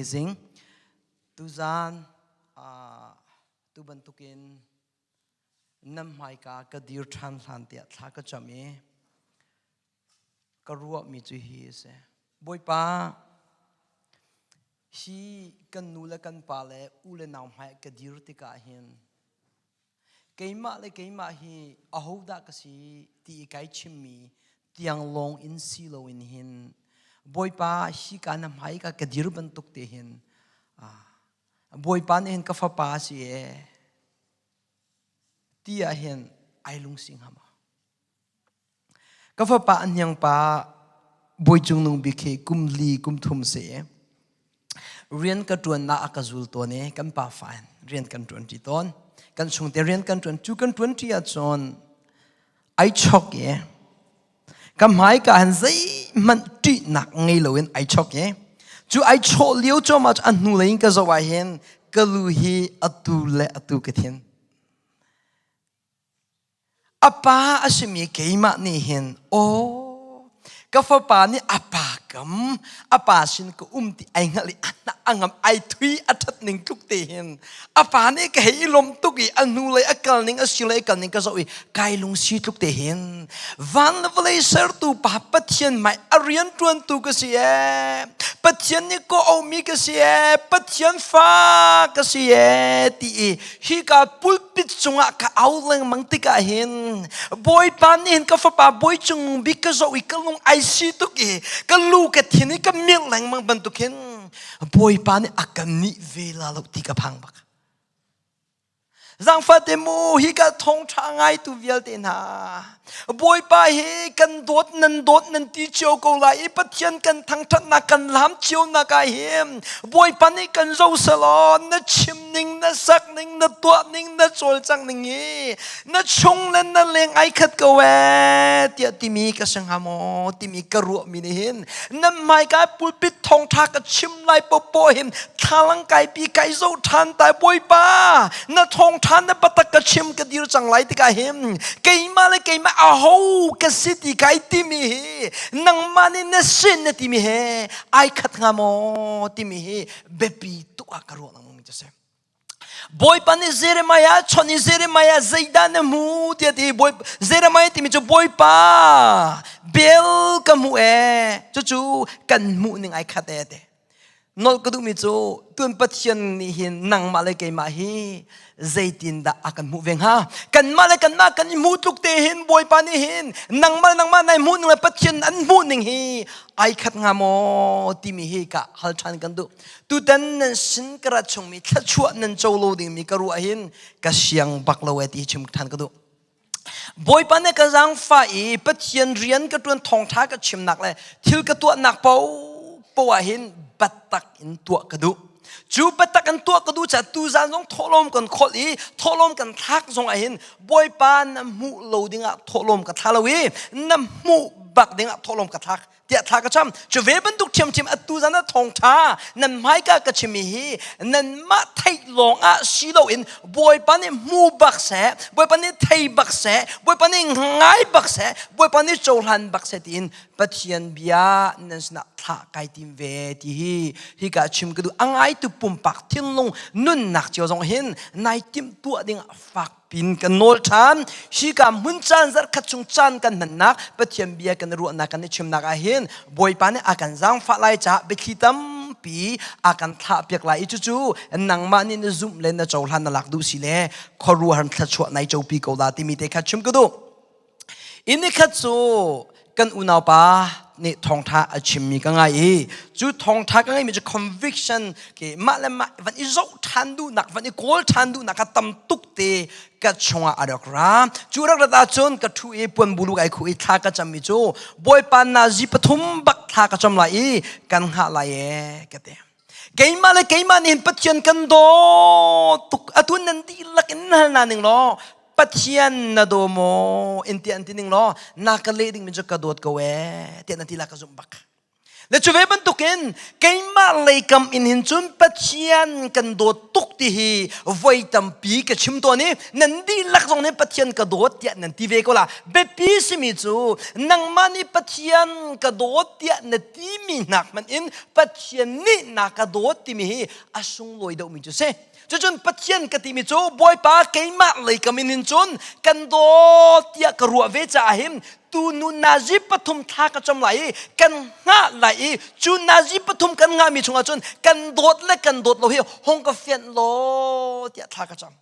amazing. Tuzan tu bantukin nan hmaika ka dir ṭhan hlan tiah thla ka cam i ka ruahmi cu hi a si. Bawipa, hi kan nu le kan pa le u le nau hmai ka dir tikah hin keimah le keimah hi ahodah ka si ti i kai chimmi tiang lawng in si loin hin Bawipa hi ka na hmai ka ka dir bantuk te hin Bawipa nih hin ka fapa si e ti ah hin ai lungsi hnga maw? Ka fapa a hniang pa Bawi Cung Nung Bik hi kum li kum thum si. Rian ka ṭuannak a ka zul tawn i kan pa fa in rian kan ṭuan ṭi tawn. Kan chungte rian kan ṭuan. Cu kan ṭuan ṭi ahcun ai chok i ka hmaika han zeihmanh ṭihnak ngei loin ai chok i cu ai chawh lio cuahmah cu a hnulei in ka zoh ah hin ka lu hi atu le atu ka thin. A pa a simi keimah nih hin aw ka fapa nih a pa kam a pa sin ka um ti ai hngalh i a ngam ai thui a ṭhat ning tluk te hin a pa nih ka hei i lawm tuk i a hnulei a kal ning a silei a kal ning ka zoh i kai lungsi tluk te hin van le vawlei sertu pa Pathian hmai a rian ṭuantu ka si ee Pathian nih ka auhmi ka si ee Pathian fa ka si ee ti i hika pulpit cungah ka au lengmang tikah hin Bawipa nih hin ka fapa bawi cung bik ka zoh i ka lung ai si tuk i ka lu ka thin i ka mirh lengmang bantuk hin Bawipa nih a kan nih ve la lo ti ka phang bak. Zaangfate mu hika thawngṭha ngaitu vialte hna Bawipa hi kan dawt nan dawt nan ti cio ko lai i Pathian kan thangṭhatnak kan lam cio nak ah hin Bawipa nih kan zo selaw na chim ning na sak ning na tuah ning na cawlcangh ning hi na chung le na leng ai khat ko ee tiah timi ka si hnga maw timi ka ruahmi nih hin nan hmaika pulpit thawngṭha ka chim lai popoh hin thlalang kaipi kai zoh ṭhan tai Bawipa na thawngṭha na biatak ka chim ka dir cang lai tikah hin keimah le keimah aho ka si ti kai timi hi nangmah nih na sin na timi he ai khat hnga maw timi hi biapi tuk ah ka ruah lengmang mi cu si. Bawipa nih Jeremiah chawnh i Jeremiah zeidah na hmu tiah ti Bawi Jeremiah timi cu Bawipa bel ka hmu ee cucu kan hmuh ning ai khat ee ti nolh ka duhmi cu tun Pathian nih hin nangmah le keimah hi zeitindah a kan hmuh ve hnga kanmah le kanmah kan i hmuh tluk te hin Bawipa nih hin nangmah le nangmah nai hmuh ning le Pathian an hmuh ning hi ai khat hnga maw timi hi ka hal ṭhan kan duh tutan nan sin ka rat chungmi thluachuah nan co lo dingmi ka ruah hin ka siang bak lo e ti chim ṭhan ka duh Bawipa nih ka zaangfah i Pathian rian ka ṭuan thawngṭha ka chimnak le thil ka tuahnak paohpaoh ah hin biatak in tuah ka duh. Cu biatak in tuah ka duh caah tuzaan zong thawhlawm kan kholh i thawhlawm kan thlak zong ah hin Bawipa na hmuh lo dingah thawhlawm ka thla lo i na hmuh bak dingah thawhlawm ka thlak tiah thla ka cam cu ve bantuk ṭhiamṭhiam atu zan ah thawngṭha nan hmaika ka chimmi hi nanmah theih lawng ah si loin Bawipa nih hmu bak seh Bawipa nih thei bak seh Bawipa nih ngai bak seh Bawipa nih cohlan bak seh tiin Pathian bia nan sinah thlah kai tim ve ti hi hika chim ka duh a ngaitu pumpak thinlung nunnak cio zong hin nai timh tuah ding ah fak pin kan nawl ṭhan hika hmun caan zarhkhat chung caan kan hmannak Pathian bia kan ruahnak kan i chimnak ah hin Bawipa nih a kan zaangfah lai caah biathli tampi a kan thlah piak lai i cucu nangmah nih na zumh le na cohlan na lak duh si le khuaruahar thluachuah nai copi ko la timi te kha chim ka duh Inn khat cu kan unaupa nih thawngṭha a chimmi ka ngai i cu thawngṭha ka ngeihmi cu conviction ke mah le mah van i zoh ṭhan duhnak van i kawl ṭhan duhnak kha tam tuk te ka chungah a rak ra cu rak rat ahcun ka ṭhu i puan bulu kai khuh i thla ka cammi cu Bawipa nazi pathum bak thla ka cam lai i kan hngah lai ee ka ti keimah le keimah nih hin Pathian kan daw tuk atu nan dihlak in hal na ning law Pathian na daw maw in ti an ti ning law na ka leh ding mi cu ka dawt ko ee tiah na ti la ka zumh bak. Le cu ve bantukin keimah leikam in hin cun Pathian kan dawt tuk ti hi voi tampi ka chim tawn i nan dihlak zong nih Pathian ka dawt tiah nan ti ve ko la. Biapi simi cu nangmah nih Pathian ka dawt tiah na timi hnak hmanh in Pathian nih na ka dawt timi hi a sunglawi deuhmi cu si. Cucun Pathian ka timi cu Bawipa keimah lei kam in hin cun kan dawt tiah ka ruah ve caah hin tu nu nazi pathum thla ka cam lai i kan hngah lai i cu nazi pathum kan hngahmi chungah cun kan dawt le kan dawt lo hi hong ka fianh law tiah thla ka cam.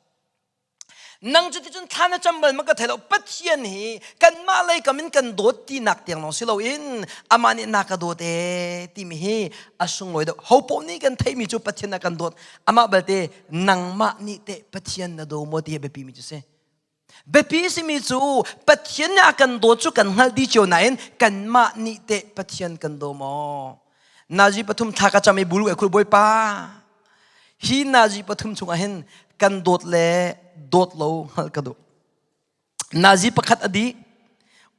Nang cu ticun thla na cam bal ma ka thei lo Pathian hi kanmah lei kam in kan dawt tinak tiang lawng si loin amah nih na ka dawt ee timi hi a sunglawi deuh. Ho paoh nih kan theihmi cu Pathian a kan dawt. Amah balte nangmah nih teh Pathian na daw maw ti hi biapi mi cu si. Biapi simi cu Pathian nih a kan dawt cu kan hngalh dih cio nain kanmah nih teh Pathian kan daw maw? Nazi pathum thla ka cam i bulu e khul Bawipa Hi nazi pathum chungah hin kan dawt le dawt lo hngalh ka duh. Nazi pakhat a dih,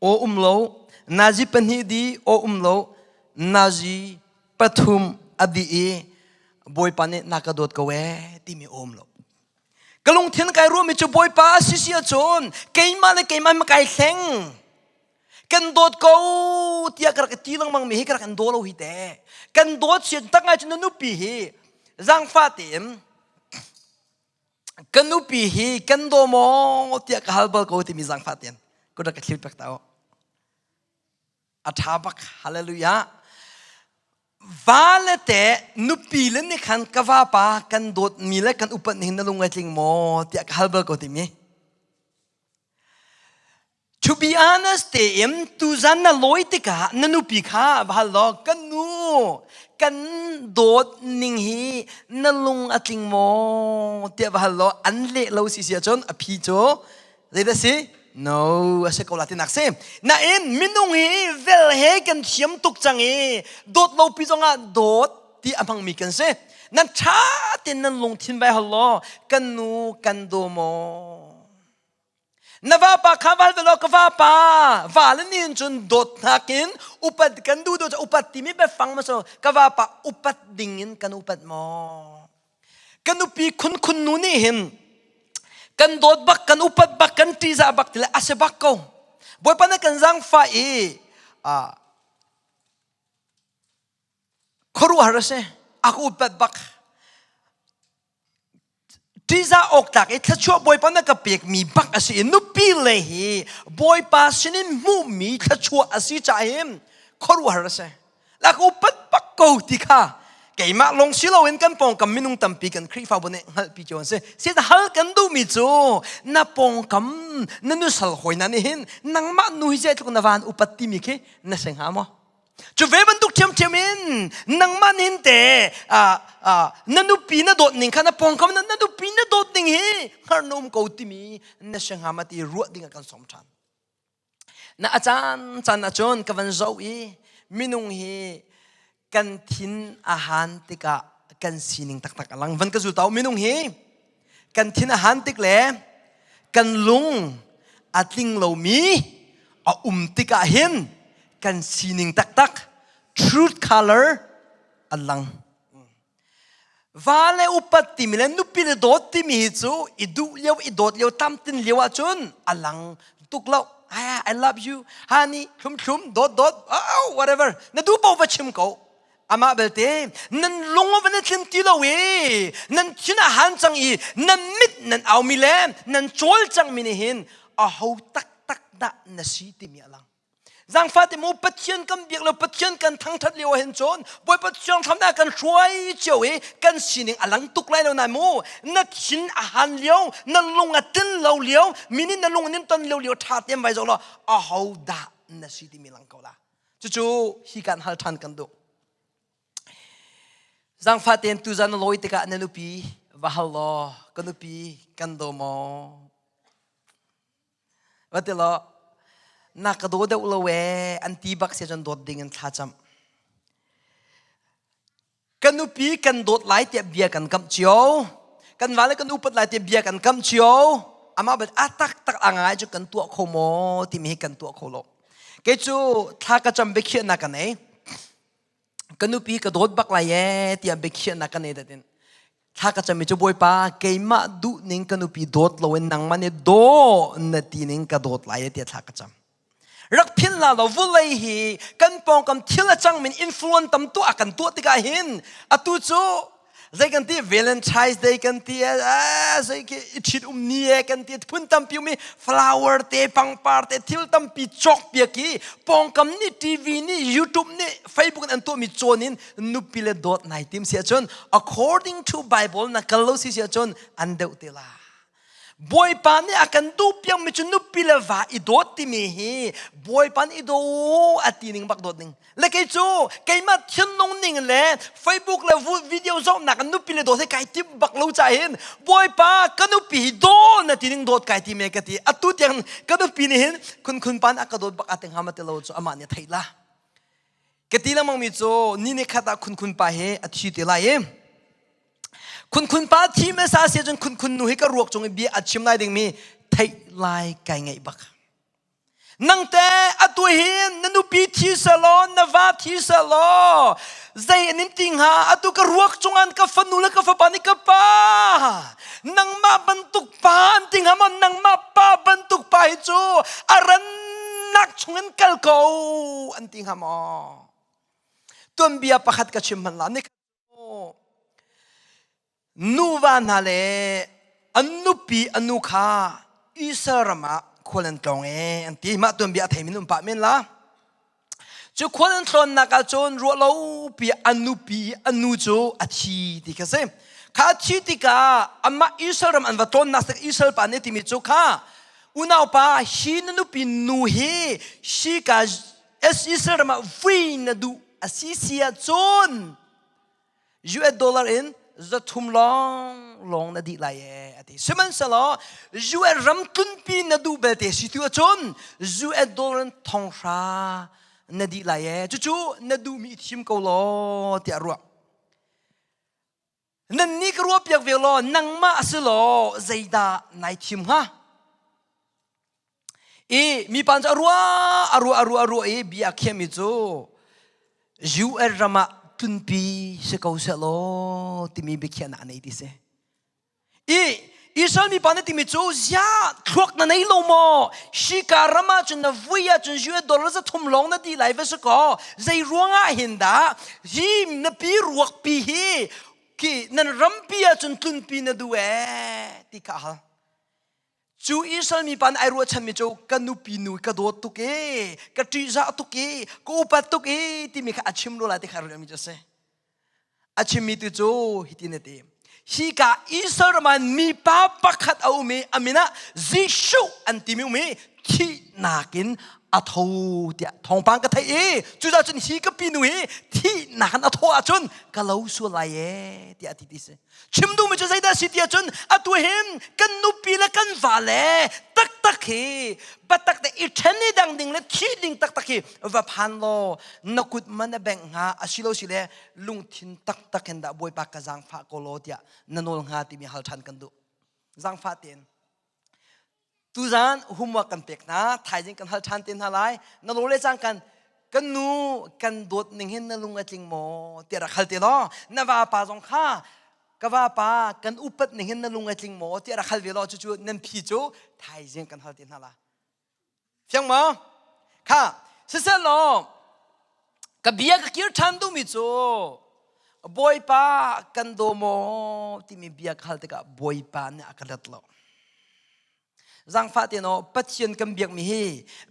aw um lo. Nazi pahnih dih, aw um lo. Nazi pathum a dih i Bawipa nih na ka dawt ko ee timi aw um lo. Ka lungthin kai ruahmi cu Bawipa a si si ahcun keimah le keimah ma kai hleng. Kan dawt ko tiah ka rak ti lengmang mi hi ka rak in daw lo hi te. Kan dawt sian tak ngai cu na nupi hi zaangfah tein ka nupi hi kan daw maw tiah ka hal bal ko timi zaangfah tein kut rak ka thlir pek ta u. A ṭha bak. Hallelujah. Va le te nupi le nih khan ka vapa kan dawtmi le kan upat ning na lung ai tling maw tiah ka hal bal ko timi. To be honest tein tuzan na lawi tikah na nupi kha va hal law kan nu kan dawt ning hi na lung a tling maw tiah va hal law an leh lo si si ahcun a phi cu zeidah si no a si ko la tinak si nain minung hi vel he kan thiam tuk cang i dawt lo pi zongah dawt ti a hmangmi kan si nan ṭha tein nan lungthin vai hal law kan nu kan daw maw Na vapa kha val ve law ka vapa va le nih cun dawtnak in upat kan duh duh upat timi biafang ma so ka vapa upat ding in kan upat maw? Ka nupi khunkhun nu nih hin kan dawt bak kan upat bak kan ṭihzah bak ti le a si bak ko. Bawipa nih kan zaangfah i khuaruahhar a si a ka upat bak. Ṭihzah awk tlak i thluachuah Bawipa na ka pekmi bak a si i nupi le hi Bawipa sinin hmuhmi thluachuah a si caah hin khuaruahhar a si. Lak upat bak ko ti kha keimah lawng si loin kan pawngkam minung tampi kan Khrihfabu nih hngalhpi cio an si. Sin hal kan duhmi cu na pawngkam na nusal hawi na nih hin nangmah nu hi zeitluk na van upat timi khi na si hnga maw? Cu ve bantuk ṭhiamṭhiam in nangmah nin te na nupi na dawt ning kha na pawngkam na nupi na dawt ning hi hngar na um ko timi na si hnga ma ti ruah ding ah kan sawm ṭhan. Na a caan caan ahcun ka van zoh i minung hi kan thin a han tikah kan sining taktak a lang. Van ka zul tau minung hi kan thin a han tik le kan lung a tling lomi a um tikah hin kan sining taktak truth color a lang va le upat timi le nupi le dawt timi hi cu i duh lio i dawt lio tamtin lio ahcun a lang tuk lo I love you honey thlum thlum dawt dawt oh whatever na duh paoh va chim ko Amah belte nan lung a van i tlim ti lo i nan thin a han cang i nan mit nan aumi le nan cawl cangmi nih hin aho taktak dah na si timi a lang. Zaangfah mu Pathian kan biak lo Pathian kan thangthat lio ah hin cun Bawipa Thiang Thlarau nih a kan hruai cio i kan sining a lang tuk lai lo nai mu na thin a han lio na lung a tin lo lio mi nih na lung in ton lio lio tha tein vai zoh law aho dah na si timi lang ko la. Cucu hi kan hal ṭhan kan duh. Zaangfah tein tuzan na lawi tikah na nupi va hal law ka nupi kan daw maw? Va ti law na ka daw deuh lo ee an ti bak si cun dawt ding in thlacam. Ka nupi kan dawt lai tiah bia kan kamh cio. Kan vale kan upat lai tiah bia kan kamh cio. Amah bel a taktak a ngai cu kan tuah kho maw timi hi kan tuah kho lo. Kei cu thla ka cam biakhiahnak ka nei. Ka nupi ka dawt bak lai ee tiah biakhiahnak ka nei datin thla ka cami cu Bawipa keimah duh ning ka nupi dawt loin nangmah nih daw na ti ning ka dawt lai tiah thla ka cam. Rak philh hna law vulei hi kan pawngkam thil a cang min influence tam tuah kan tuah tikah hin atu cu zei kan ti Valentine's Day kan ti zei khi i ṭhit um ni e kan ti phun tampi um i flower te pangpar te thil tampi cawk piak i pawngkam nih TV nih YouTube nih Facebook in an tuahmi cawn in nupi le dawt nai tim si ahcun according to Bible na kal lo si si ahcun an deuh te la. Bawipa nih a kan duh piakmi cu nupi le va i dawt timi hi Bawipa nih i daw a ti ning bak dawt ning. Le kei cu keimah thinlung ning le Facebook le video zohnak in nupi le dawt hi kai tim bak lo ca hin Bawipa ka nupi hi daw na ti ning dawt kai ti me ka ti. Atu tiang ka nupi nih hin khun khun pan a ka dawt bak a ti hnga ma ti lo cu amah nih a theih la. Ka ti lengmang mi cu ni ni khat ah khun khun pa he a thi te lai i Khunkhun pa thi hmasa si ahcun khunkhun nu hi ka ruak cung i bia a chim lai dingmi theih lai kai ngaih bak. Nangte atu hin na nupi thi selaw na va thi selaw zei an in ti hnga atu ka ruak cungan ka fanu le ka fapa nih ka pa nangmah bantuk pa an ti hnga maw nangmah pa bantuk pa hi cu a rannak chungin kal ko an ti hnga maw tuanbia pakhat ka chim hman la ni Nuva hna le an nupi a nu kha Israel ram ah khual an tlawng ee an ti. Mah tuanbia a theimi nan um pah men la. Cu khual an tlawnnak ah cun ruah lopi a nupi a nu cu a thi ti kha si. Kha a thi tikah amah Israel ram an va tlawnnak Israel pa nih timi cu kha unaupa hi na nupi nu hi hika Israel ram ah vui na duh a si si ahcun US dollar in 300 lawng lawng na dih lai ee a ti. Sihmanhsehlaw US ram tlunpi na duh belte si tu ahcun US dollar in 5,000 na dih lai ee. Cucu na duhmi i thim ko law tiah ruah. Nan nih ka ruah piak ve law nangmah a si law zeidah nai thim hnga? I mipa cu a ruah a ruah a ruah a ruah i bia a khiahmi cu US ram ah tlunpi si ko seh law timi biakhiahnak a nei ti si. I Israel mipa nih timi cu ziah thluak na nei lo maw? Hika ram ah cun na vui ahcun US dollar 300 lawng na dih lai va si kaw zei ruangah hin dah hi na pi ruakpi hi khi nan rampi ahcun tlunpi na duh ee ti kha a hal. Cu Israel mipa nih ai ruahchanmi cu ka nupi nu ka dawt tuk ee, ka ṭihzah tuk ee, ka upat tuk ee timi kha a chim lo lai ti kha ruahmi cu a si. A chimmi tu cu hitin a ti. Hika Israel ram ah mipa pakhat a um i a min ah Jesuh an timi um i thihnak in a tho tiah thawngpang ka theih i cucaah cun hi ka pinu hi thihnak in a thawh ahcun ka lo sual lai ee tiah a ti ti si. Chim duhmi cu zeidah si ti ahcun atu hin kan nupi le kan va le taktak hi biatak te i ṭhen i dang ding le thih ding taktak hi va phan law na kut man a bengh hnga asilo si le lungthin taktak in dah Bawipa ka zaangfah ko law tiah na nawl hnga timi hal ṭhan kan duh. Zaangfah tein. Tuzaan homework kan pek hna, thaizing kan hal ṭhan te hna lai. Na lo le cang kan kan nu kan dawt ning hin na lung a tling maw tiah rak hal te law na vapa zong kha ka vapa kan upat ning hin na lung a tling maw tiah rak hal ve law cucu nan phi cu thaizing kan hal te hna la. Fiang maw? Kha siseh law ka bia ka kir ṭhan duhmi cu Bawipa kan daw maw timi bia ka hal tikah Bawipa nih a ka let lo. Zaangfah te no Pathian kan biakmi hi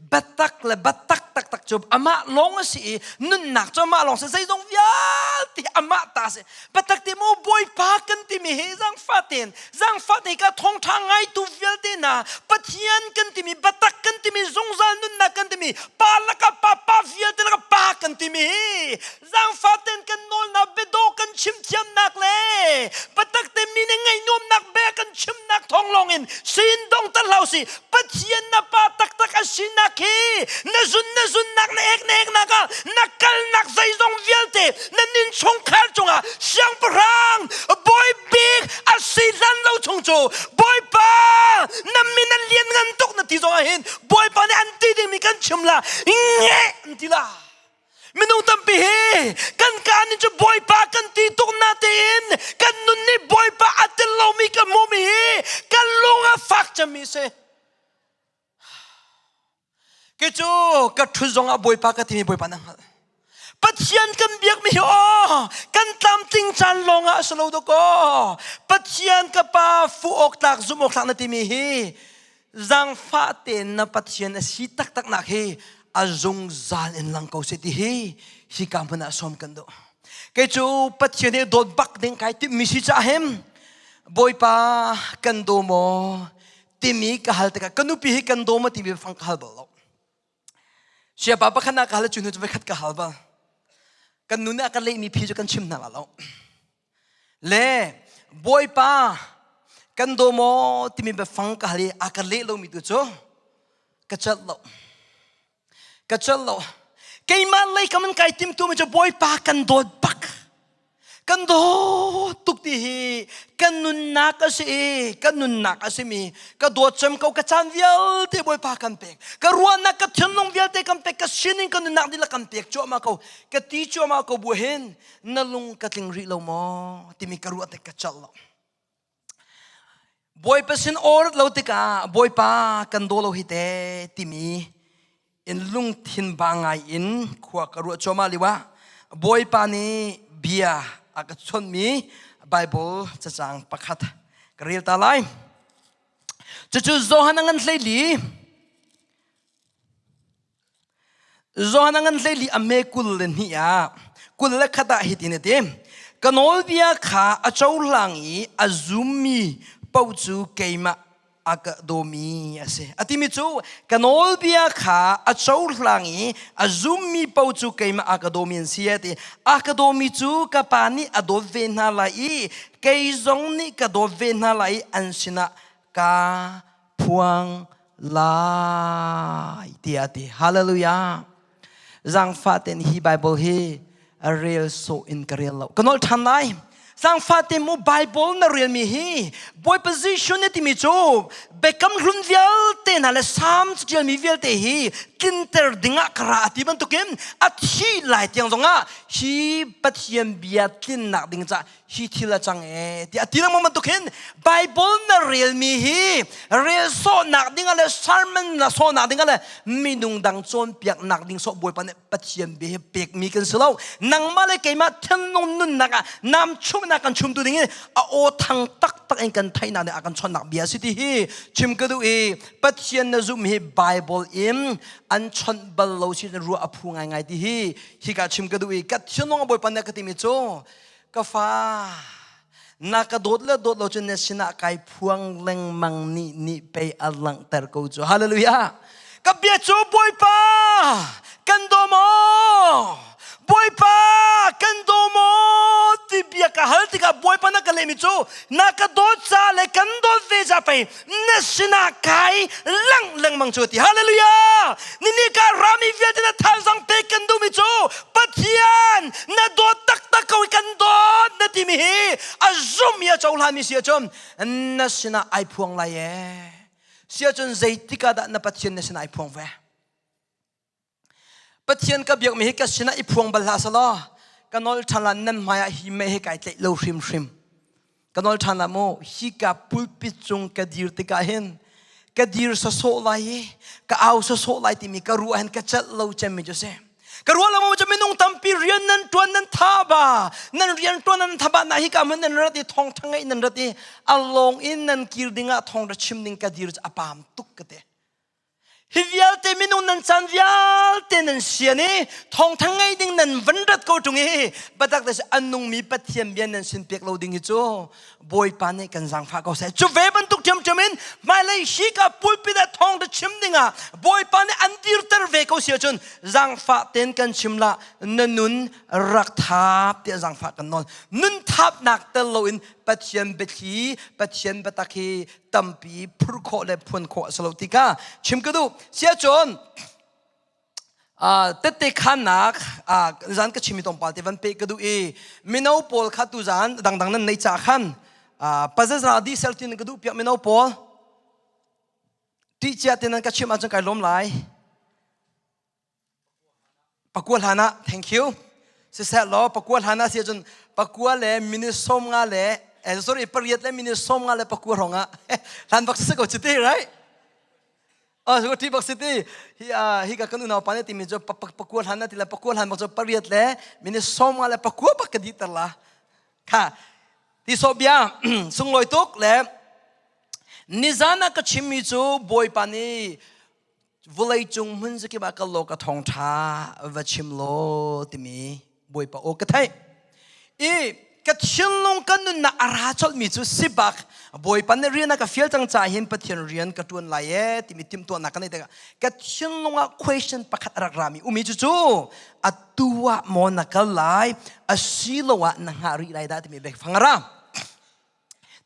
biatak le biatak taktak cu amah lawng a si i nunnak cu amah lawng si zeizong vialte amah ta si biatak te mu Bawipa kan timi hi zaangfah tein zaangfah te ka thawngṭha ngaitu vialte hna Pathian kan timi biatak kan timi zungzal nunnak kan timi pa laka pa pa vialte laka pa kan timi hi zaangfah ten kan nawlnak biadawh kan chim thiamnak le biatak te mi nih ngaihnuamnak bia kan chimnak thawng lawng in sin dong ta hlau si Pathian na pa taktak a sinak hi na zun na zunnak na ek na eknak ah na kalnak zeizong vialte na nin chungkhar cungah siangpahrang bawi bik a si hlan lo chung cu Bawipa na min an lian ngan tuk na ti zong ah hin Bawipa nih an ti dingmi kan chim la nge an ti la. Minung tampi hi kan kaa nih cu Bawipa kan ti tuk natein kan nun nih Bawipa a tel lomi kan hmuhmi hi kan lung a fak cemmi a si. Kei cu ka ṭhut zongah Bawipa ka timi Bawipa na hngalh. Pathian kan biakmi hi aw kan tlamtling caan lawngah a si lo dawkaw. Pathian ka pa fuh awk tlak zumh awk tlak na timi hi zaangfah tein na Pathian a si taktak nak hi a zungzal in lang ko seh ti hi hika hmun ah sawm kan duh. Kei cu Pathian hi dawt bak ding kai timhmi si caah hin Bawipa kan daw maw timi ka hal tikah ka nupi hi kan daw maw timi fang ka hal bal lo. Siapa pakhat nak ka hal cu hnu cu voikhat ka hal bal. Kan nu nih a kan lehmi phi cu kan chim hna la lo. Le Bawipa kan daw maw timi biafang ka hal i a ka leh lomi tu cu ka celh lo. Ka celh lo. Keimah lei kam in kai timtu mi cu Bawipa kan dawt bak. Kan dawt tuk ti hi kan nunnak a si i kan nunnak a simi ka dawt cem ko ka caan vialte Bawipa kan pek. Ka ruahnak ka thinlung vialte kan pek ka sining ka nunnak dihlak kan pek cuahmah ko. Ka ti cuahmah ko bu hin na lung ka tling rih lo maw timi ka ruah tik ka celh lo. Bawipa sin awr lo tikah Bawipa kan daw lo hi te timi in lungthin ba ngai in khua ka ruah cuahmah lio ah Bawipa nih bia a ka chawnhmi Bible cacang pakhat ka rel ta lai. Cucu Johan a ngan 14 Johan a ngan 14 a me 22 ah 21 ah hitin a ti ka nawlbia kha a cohlang i a zummi paoh cu keimah a ka dawmi a si. A timi cu ka nawlbia kha a cohlang i a zummi paoh cu keimah a ka dawmi an si a ti. A ka dawmi cu ka pa nih a dawt ve hna lai i kei zong nih ka dawt ve hna lai i an sinah ka phuang lai tiah a ti. Hallelujah. Zaangfah tein hi Bible hi rel sawh in ka rel lo. Ka nolh ṭhan lai. Zaangfah tein mu Bible na relmi hi Bawipa Jesuh nih timi cu biakam hlun vialte hna le Psalm ṭialmi vialte hi tlinter dingah ka ra a ti bantukin a thi lai tiang zongah hi Pathian bia tlinnak ding caah hi thil a cang ee tiah ti lengmang bantuk hin Bible na relmi hi rel sawhnak ding le sermon na sawhnak ding le minung dang cawnpiaknak ding sawh Bawipa nih Pathian bia hi pekmi kan si lo nangmah le keimah thinlung nunnak ah nam chumnak kan chumtu ding in a aw thang taktak in kan theihnak nih a kan chawnhnak bia si ti hi chim ka duh i Pathian na zumh hi Bible in an chawnh bal lo si ruah a phu ngaingai ti hi hika chim ka duh i ka thinlung a Bawipa nih ka timi cu Ka fa, na ka dawt le dawt lo cun na sinah kai phuang lengmang nih nih pei a langhter ko cu. Hallelujah. Ka bia cu Bawipa kan daw maw? Bawipa kan daw maw? Ti bia ka hal tikah Bawipa na ka lehmi cu na ka dawt ca le kan dawt ve ca pei na sinah kai lang lengmang cu ti hallelujah nini ka rami vialte na thazaang pek kan duhmi cu Pathian na dawt taktak ko kan dawt na timi hi a zum i a cohlanmi si ahcun na sinah ai phuang lai ee si ahcun zeitik ah dah na Pathian na sinah ai phuang ve Pathian ka biakmi hi ka sinah i phuang bal hlah selaw ka nawl ṭhan la nan hmaiah hi mei he kai tlaih lo hrimhrim. Ka nawl ṭhan la mu hika pulpit cung ka dir tikah hin ka dir sawsawh lai i ka au sawsawh lai timi ka ruah hin ka celh lo cemmi cu si. Ka ruah lo cu minung tampi rian nan ṭuan nan tha ba nan rian ṭuan nan thaba na hika hmun nan rat i thawngṭha ngeih nan rat i a lawng in nan kir dingah thawngṭha chim ding ka dir cu a pam tuk ka ti. Hi vialte minung nan caan vialte nan sian i thawngtha ngei ding nan van rat ko ṭung i biatak te an nungmi Pathian bia nan sin pek lo ding hi cu Bawipa nih kan zaangfah ko seh. Cu ve bantuk ṭhiamṭhiam in hmailei hika pulpit ah thawngṭha chim dingah Bawipa nih an dirter ve ko si ahcun zaangfah tein kan chim la na nun rak thap tiah zaangfah kan nawl. Nun thapnak tel loin Pathian biathli, Pathian biatak hi tampi phur khawh le phuan khawh a si lo ti kha chim ka duh. Siacun tette khannak zan ka chimi tlawmpal te van pe ka duh i mino pawl kha tu zan dangdang nan nei ca khan pazaza di sel tin ka duh piak mino pawl ti cia te nan ka chim ahcun kai lawm lai. Pakua hlan ah thank you. Siseh law pakua hlan ah si ahcun pakua le minute 50 le eh, sorry pariat le minute 50 le pakua hrawng ah hlan bak si ko chiti right? Oh, so ti bak si ti. Hi ah hi ka kan unau pa nih timi cu pakua hlan na ti le pakua hlan bak cu pariat le minute 50 le pakua bak ka dih ter la. Kha ti so bia sunglawi tuk le nizan ah ka chimmi cu Bawipa nih Vawleicung hmun zakip ah kal law ka thawngṭha va chim law timi Bawipa aw ka theih. I ka thinlung ka nunnak a ra colhmi cu sibak Bawipa nih rian a ka fial cang caah hin Pathian rian ka ṭuan lai ee timi timhtuahnak ka neih tikah ka thinlung ah question pakhat a rak rami umi cucu atu ah maw na kal lai asiloah na hngah rih lai dah timi biafang a ra.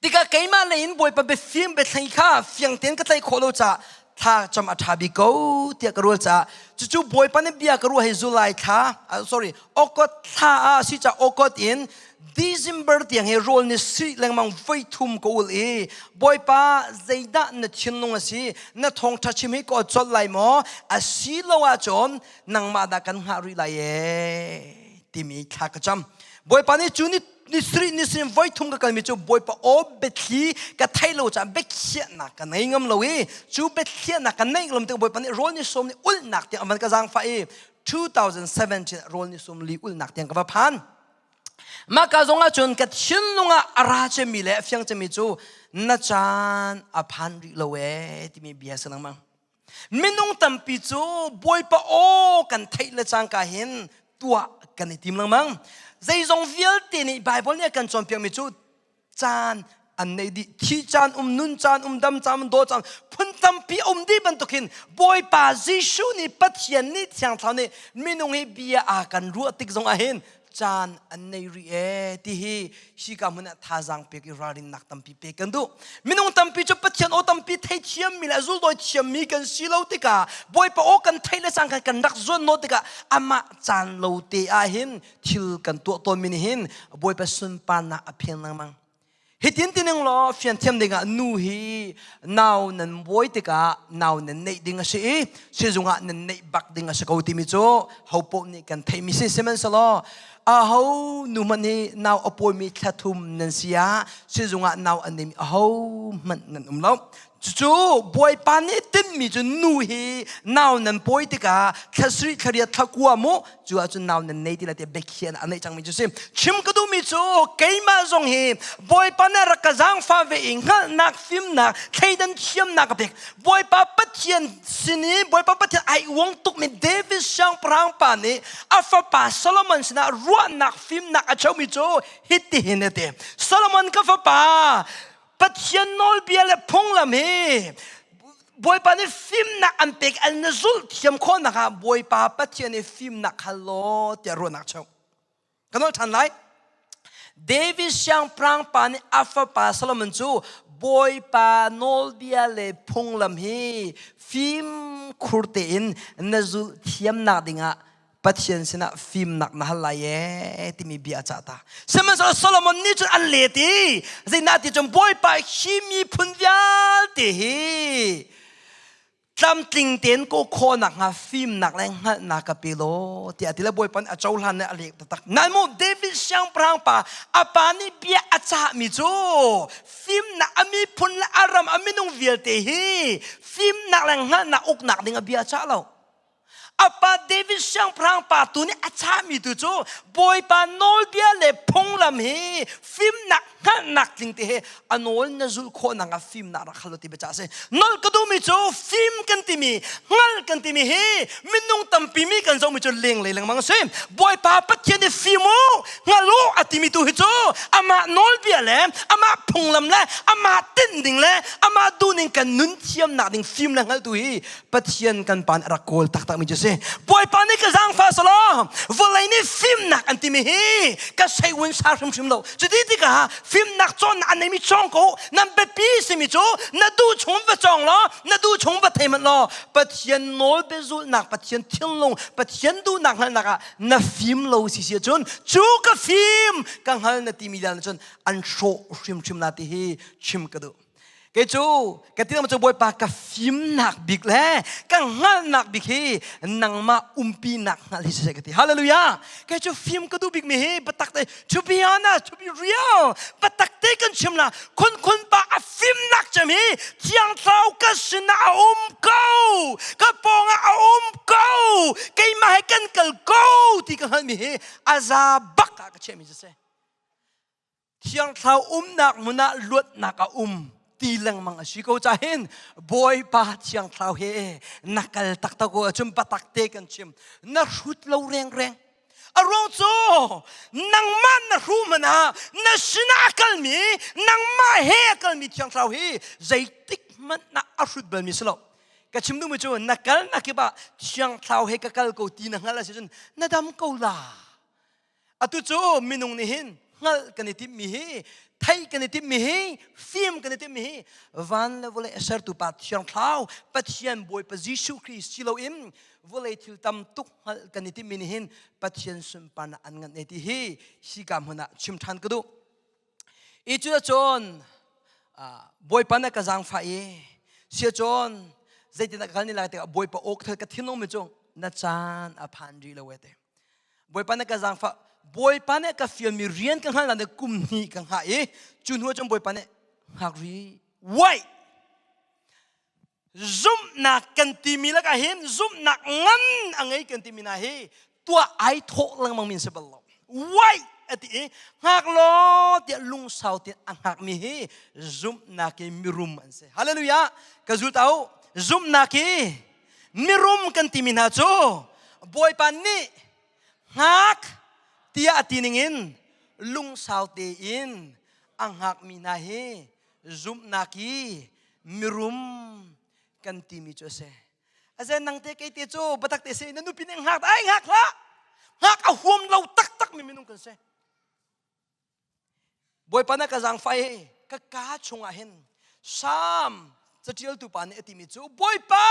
Tikah keimah lei in Bawipa biafim biathlei kha fiang tein ka tlaih khawh lo caah thla cam a ṭha bik ko tiah ka rual caah cucu Bawipa nih bia ka ruah hi July thla sorry August thla ah si caah August in December tiang hi rawl ni si lengmang voi thum ka ul i Bawipa zeidah na thinlung a si na thawngṭha chim hi ka colh lai maw asilo ahcun nangmah dah kan hngah rih lai ee timi thla ka cam Bawipa nih cu ni ni sarih ni sin voi thum ka kalmi cu Bawipa aw biathli ka thei lo caah biakhiahnak ka nei ngam lo i cu biakhiahnak ka neih lo tik Bawipa nih rawl ni sawm ni ulhnak tiang a van ka zaangfah i 2017 rawl ni sawm li ulhnak tiang ka va phan. Mah ka zong ah cun ka thinlung ah a ra cemmi le a fiang cemmi cu na caan a phan rih lo ee timi bia si lengmang. Minung tampi cu Bawipa aw kan theih le cangka hin tuah kan i tim lengmang. Zeizong vialte nih Baibal nih a kan cawnpiakmi cu caan an nei dih. Thi caan um, nun caan um, dam caan um, daw caan phun tampi um dih bantukin Bawipa Jesuh nih Pathian nih Thiang Thlarau nih minung hi bia a kan ruah tik zong ah hin caan an nei rih ee ti hi hika hmun ah thazaang pek i ralrinnak tampi pek kan duh. Minung tampi cu Pathian aw tampi theithiammi le zuldawi thiammi kan si lo tikah Bawipa aw kan theih le cangka kan rak zuan naw tikah amah caan lo te ah hin thil kan tuah tawnmi nih hin Bawipa sunparnak a phen lengmang. Hitin tining law fianthiam dingah nu hi nau nan buai tikah nau nan neih ding a si i sizung ah nan neih bak ding a si ko timi cu hopoh nih kan theihmi si sihmanhsehlaw aho nu hmanh hi nau a pawimi thla thum nan si ah sizung ah nau an neimi aho hmanh nan um lo Cucu Bawipa nih tinhmi cu nu hi nau nan pawi tikah thla sarih thla riat thla kua mu cu ahcun nau nan nei ti lai tiah biakhiah a neih cangmi cu si. Chim ka duhmi cu keimah zong hi Bawipa nih rak ka zaangfah ve i hngalhnak fimnak thleidan thiamnak ka pek. Bawipa Pathian sin i Bawipa Pathian ai uang tukmi David siangpahrang pa nih a fapa Solomon sinah ruahnak fimnak a cheumi cu hitihin a ti. Solomon ka fapa Pathian nawlbia le phunglam hi Bawipa nih fimnak an pek an na zulh thiam khawhnak ah Bawipa Pathian i fimnak hal law tiah ruahnak cheuh. Ka nawl ṭhan lai. David siangpahrang pa nih a fapa Solomon cu Bawipa nawlbia le phunglam hi fimkhur tein na zulh thiamnak dingah Pathian sinah fimnak na hal lai ee timi bia a cah ta. Sihmanhsehlaw Solomon nih cun an let i zeidah ti cun Bawipa hi miphun vialte hi tlamtling tein ko khawhnak hnga fimnak le hngalhnak ka pe law tiah ti le Bawipa nih a cohlan le a lek taktak. Nain mu David siangpahrang pa a pa nih bia a cahmi cu fimnak a miphun le a ram a minung vialte hi fimnak le hngalhnak uknak ding a bia a cah lo. A pa David siangpahrang pa tu nih a chahmi tu cu Bawipa nawlbia le phunglam hi fimnak hngalhnak tling te he a nawl na zulh khawhnak ah fimnak rak hal ti biacah a si. Nolh ka duhmi cu fim kan timi hngalh kan timi hi minung tampi mi kan zohmi cu lenglei lengmang a si. Bawipa Pathian nih fim u hngal u a timi tu hi cu amah nawlbia le amah phunglam le amah tinh ding le amah duhning kan nun thiamnak ding fim le hngalh tu hi Pathian kan pa nih a rak kawl taktakmi cu si. Bawipa nih ka zaangfah selaw vawlei nih fimnak an timi hi ka seiun sa hrimhrim lo. Cuti tikah fimnak cawnnak an neimi cawng ko nan biapi simi cu na duh chung va cawng law na duh chung va thei hmanh law Pathian nawl biazulhnak Pathian thinlung Pathian duhnak hngalhnak ah na fim lo si si ahcun cu ka fim ka hngal na timi lian cun an hrawh hrimhrim la ti hi chim ka duh. Kei cu ka ti cu Bawipa ka fimnak bik le ka hngalhnak bik hi nangmah umpinak hngalh hi siseh ka ti. Hallelujah. Kei cu fim ka duh bik mi hi biatak te to be honest, to be real, biatak te kan chim la khun khun pa a fimnak cem hi Thiang Thlarau ka sinah a um ko. Ka pawngah a um ko. Keimah he kan kal ko ti ka hngalh mi hi a za bak ah ka chiahmi siseh. Thiang Thlarau umnak hmun ah luatnak a um ti lengmang a si ko ca hin Bawipa Thiang Thlarau he na kal taktak ko ahcun biatak te kan chim na hrut lo rengreng a ruang cu nangmah na hru hmanh ah na sinah a kalmi nangmah he a kalmi Thiang Thlarau hi zeitik hmanh ah a hrut balmi si lo ka chim duhmi cu na kal na kip ah Thiang Thlarau he ka kal ko ti na hngalh a si cun na dam ko la Atu cu minung nih hin hngalh kan i timhmi hi, theih kan i timhmi hi, fim kan i timhmi hi van le vawlei a sertu Pa Thiang Thlarau Pathian Bawipa Jesuh Khrih si loin vawlei thil tam tuk hngalh kan i timhmi nih hin Pathian sunparnak an nganh e ti hi hika hmun ah chim ṭhan ka duh. I cuticun Bawipa na ka zaangfah i siacun zeitindah ka kal ni lai tikah Bawipa aw ka thinlung mi cu na caan a phan rih lo e te. Bawipa nih ka zaangfah Bawipa nih ka fialmi rian ka hngalh nak kum hnih ka hngah i cu hnu cun Bawipa nih hngak ri wai zumhnak kan timi lakah hin zumhnak ngan a ngei kan timi hna hi tuah ai thawh lengmang min si bal lo wai a ti i hngak law tiah lungsau tiah a hngakmi hi zumhnak i mirum an si hallelujah ka zul tau zumhnak i Mirum kan timi hna cu Bawipa nih hngak tiah a ti ningin lungsau tein a hngakmi hna hi zumhnak i mirum kan timi cu a si. Azen nang te kei te cu batak te si na nupi nih hngak ai hngak hlah hngak a huam lo taktak mi minung kan si. Bawipa na ka zaangfah i ka kaa chungah hin Salm caṭialtu pa nih a timi cu Bawipa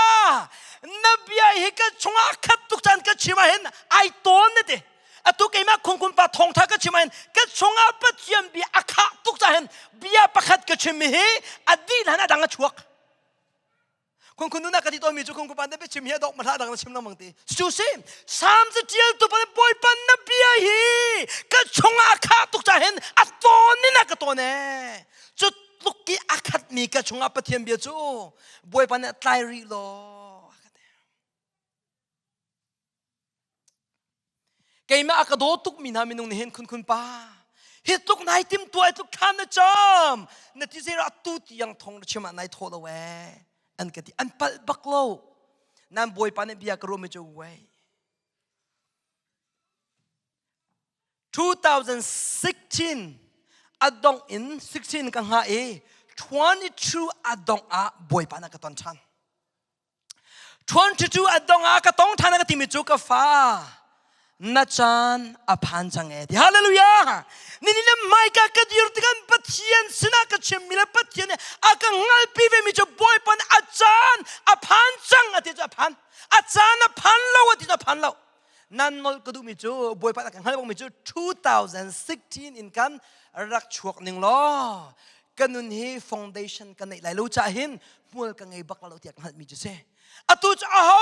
na bia hi ka chungah khat tuk caan ka chim ah hin ai tawn na ti atu keimah khungkhun pa thawngṭha ka chim ah hin ka chungah Pathian bia a khah tuk cah hin bia pakhat ka chim mi hi a dih hlan a dang a chuak Khun khun nuna ka ti tawnmi cu khun khun pa na biachim hi a dok ma hlah dang na chim lengmang ti. Cu si Salm ca tu pa Bawipa na bia hi ka chungah a khah tuk ca hin a tawn in a ka tawn ee. Cu tluk i a khatmi ka chungah Pathian bia cu Bawipa nih tlai rih law. Keimah a ka daw tukmi hna minung nih hin khun khun pa hi tluk nai tim tuah tluk thla na cam na ti zeirah tu tiang thong na chim ah nai thaw lo ee an ka ti an palh bak lo nan bawipa nih bia ka ruah mi cu wei 2016 a dongh in 16 ka hngah i 22 a dongh ah bawipa na ka ton ṭhan 22 a dong ah ka tong ṭhan ka timi cu ka fa na caan a phan cang e ti hallelujah nini le hmaika ka dir tikan Pathian sinah ka chimmi le Pathian nih a ka ngalpi ve mi cu Bawipa nih a caan a phan cang a ti cu a phan a caan a phan lo a ti cu a phan lo nan nol ka duhmi cu Bawipa a ka hngalh mi cu 2016 in kan rak chuak ning law ka nun hi foundation ka neih lai lo cah hin hmual ka ngei bak lo tiah ka hngalhmi cu si atu cu aho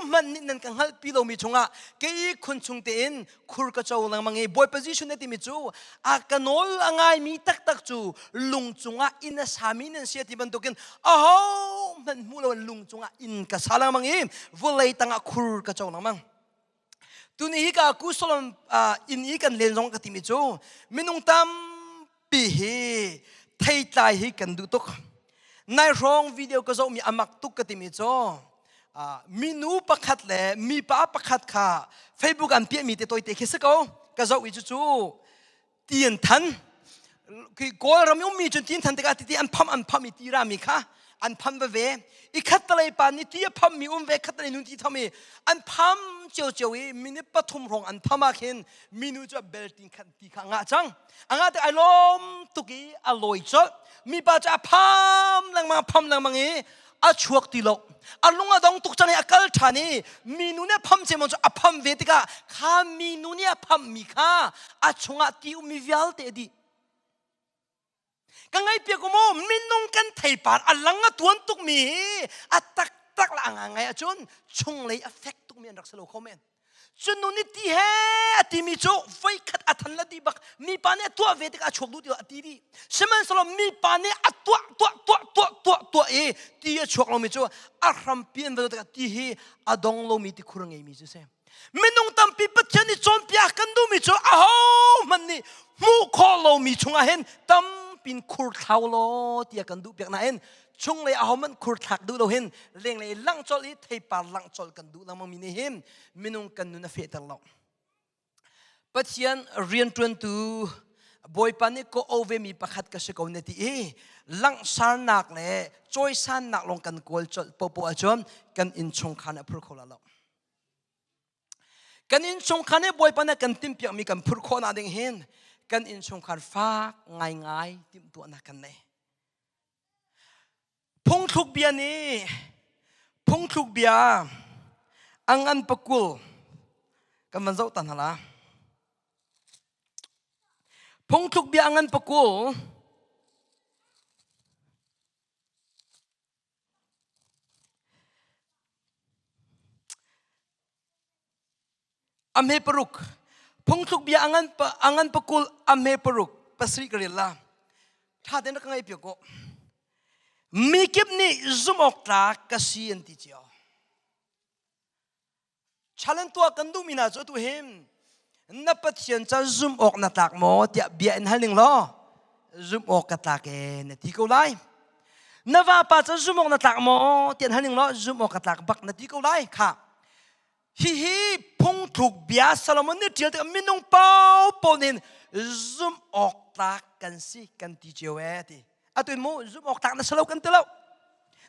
hmanh nih nan ka hngalhpi lomi chungah kei khun chung tein khur ka co lengmang i Bawipa Jesuh na timi cu a ka nawl a ngaimi taktak cu lung cungah inn a sami nan si ti bantukin aho hmanh hmu lo lung cungah inn ka sa lengmang i vawlei tangah khur ka co lengmang tuni hi ka kusolom inn i kan len zong ka timi cu minung tampi hi theitlai hi kan duh tuk nai hrawng video ka zohmi a mak tuk ka timi cu minu pakhat le mipa pakhat kha Facebook an piahmi te toite khi si ko ka zoh i cucu ti an than khi Kawlram i ummi cun ti an than tikah titi an pham an pham i ti rami kha an pham veve i khattalei pa nih ti a phammi um ve khattalei nu ti tham i an pham ciocio i minute pathum hrawng an pham ah khin minu cu a belting khan ti kha a ngah cang a ngah tik ai lawm tuk i a lawi colh mipa cu a pham lengmang pham lengmang i a chuak ti lo a lung a dong tuk cang i a kal ṭhan i minu nih a pham cemon cu a pham ve tikah kha minu nih a phammi kha a chungah ti ummi vialte a dih. Ka ngaihpiak u mu, minung kan theipar a lang a tuan tukmi hi a taktak la a ngai ahcun chunglei a fek tukmi an rak si lo kho men. Cun nu nih ti he a timi cu voikhat a than la di bak mipa nih a tuah ve tikah a chuak duh ti a ti dih. Sihmanhsehlaw mipa nih a tuah tuah tuah tuah tuah tuah i ti a chuak lomi cu a hrampi an va tikah ti hi a dong lomi tikhur a ngeimi cu si. Minung tampi Pathian nih cawnpiak kan duhmi cu ahohmanh nih hmuh khawh lomi chungah hin tampin khur thlau law tiah kan duh piak nain chunglei ahohmanh khur thlak duh lo hin lenglei langh colh i theipar langh colh kan duh lengmang mi nih hin minung kan nun a fehter lo. Pathian rianṭuantu Bawipa nih ka o vemi pakhat ka si ko na ti i langhsarnak le cawisannak lawng kan kawl colh popoh ahcun kan innchungkhar nih a phur kho la lo. Kan innchungkhar nih Bawipa nih kan timhpiakmi kan phurh khawhnak ding hin kan innchungkhar fak ngaingai timhtuahnak kan nei. Phungthluk bia nih phungthluk bia a ngan pakul kan van zoh ta hna la. Phungthluk bia a ngan pakul A hme paruk. Phungthluk bia a ngan a ngan pakul a hme paruk pasarih ka rel la. Tha tein rak ka ngaih piak ko. Mi kip nih zumh awk tlak ka si an ti cio. Challenge tuah kan duhmi hna cu atu hin na Pathian ca zumh awk na tlak maw tiah bia in hal ning law zumh awk ka tlak e na ti ko lai. Na vapa ca zumh awk na tlak maw tiah hal ning law zumh awk ka tlak bak na ti ko lai. Kha Hihi phungthluk bia Solomon nih ṭial tikah minung paohpaoh nih zumh awk tlak kan si kan ti cio ee ti. Atu in mu zumh awk tlak na si lo kan ti lo.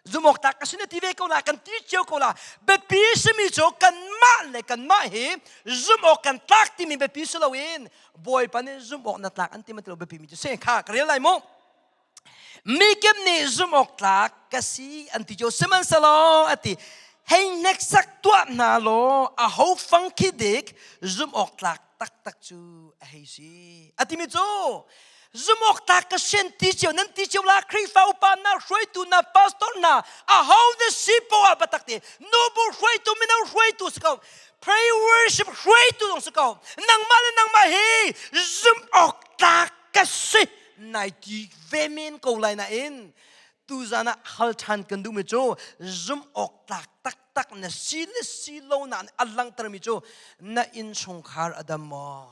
Zumh awk tlak ka si na ti ve ko la kan ti cio ko la. Biapi simi cu kanmah le kanmah hi zumh awk kan tlak timi biapi si loin Bawipa nih zumh awk na tlak an ti ma ti lo biapi mi cu si kha ka rel lai mu. Mikip nih zumh awk tlak ka si an ti cio sihmanhsehlaw a ti hei hneksak tuah hna law a ho fang khi dik zumh awk tlak taktak cu a hei si a timi cu zumh awk tlak ka sian ti cio nan ti cio la Khrihfa upa na hruaitu na pastor na a ho na si poah batak te nubu hruaitu mino hruaitu si ko pray worship hruaitu zong si ko nangmah le nangmah hi zumh awk tlak ka si nai ti ve men ko lai nain tuzan ah hal ṭhan kan duhmi cu zumh awk tlak taktak na si le si lo na a langhtermi cu na innchungkhar a dam maw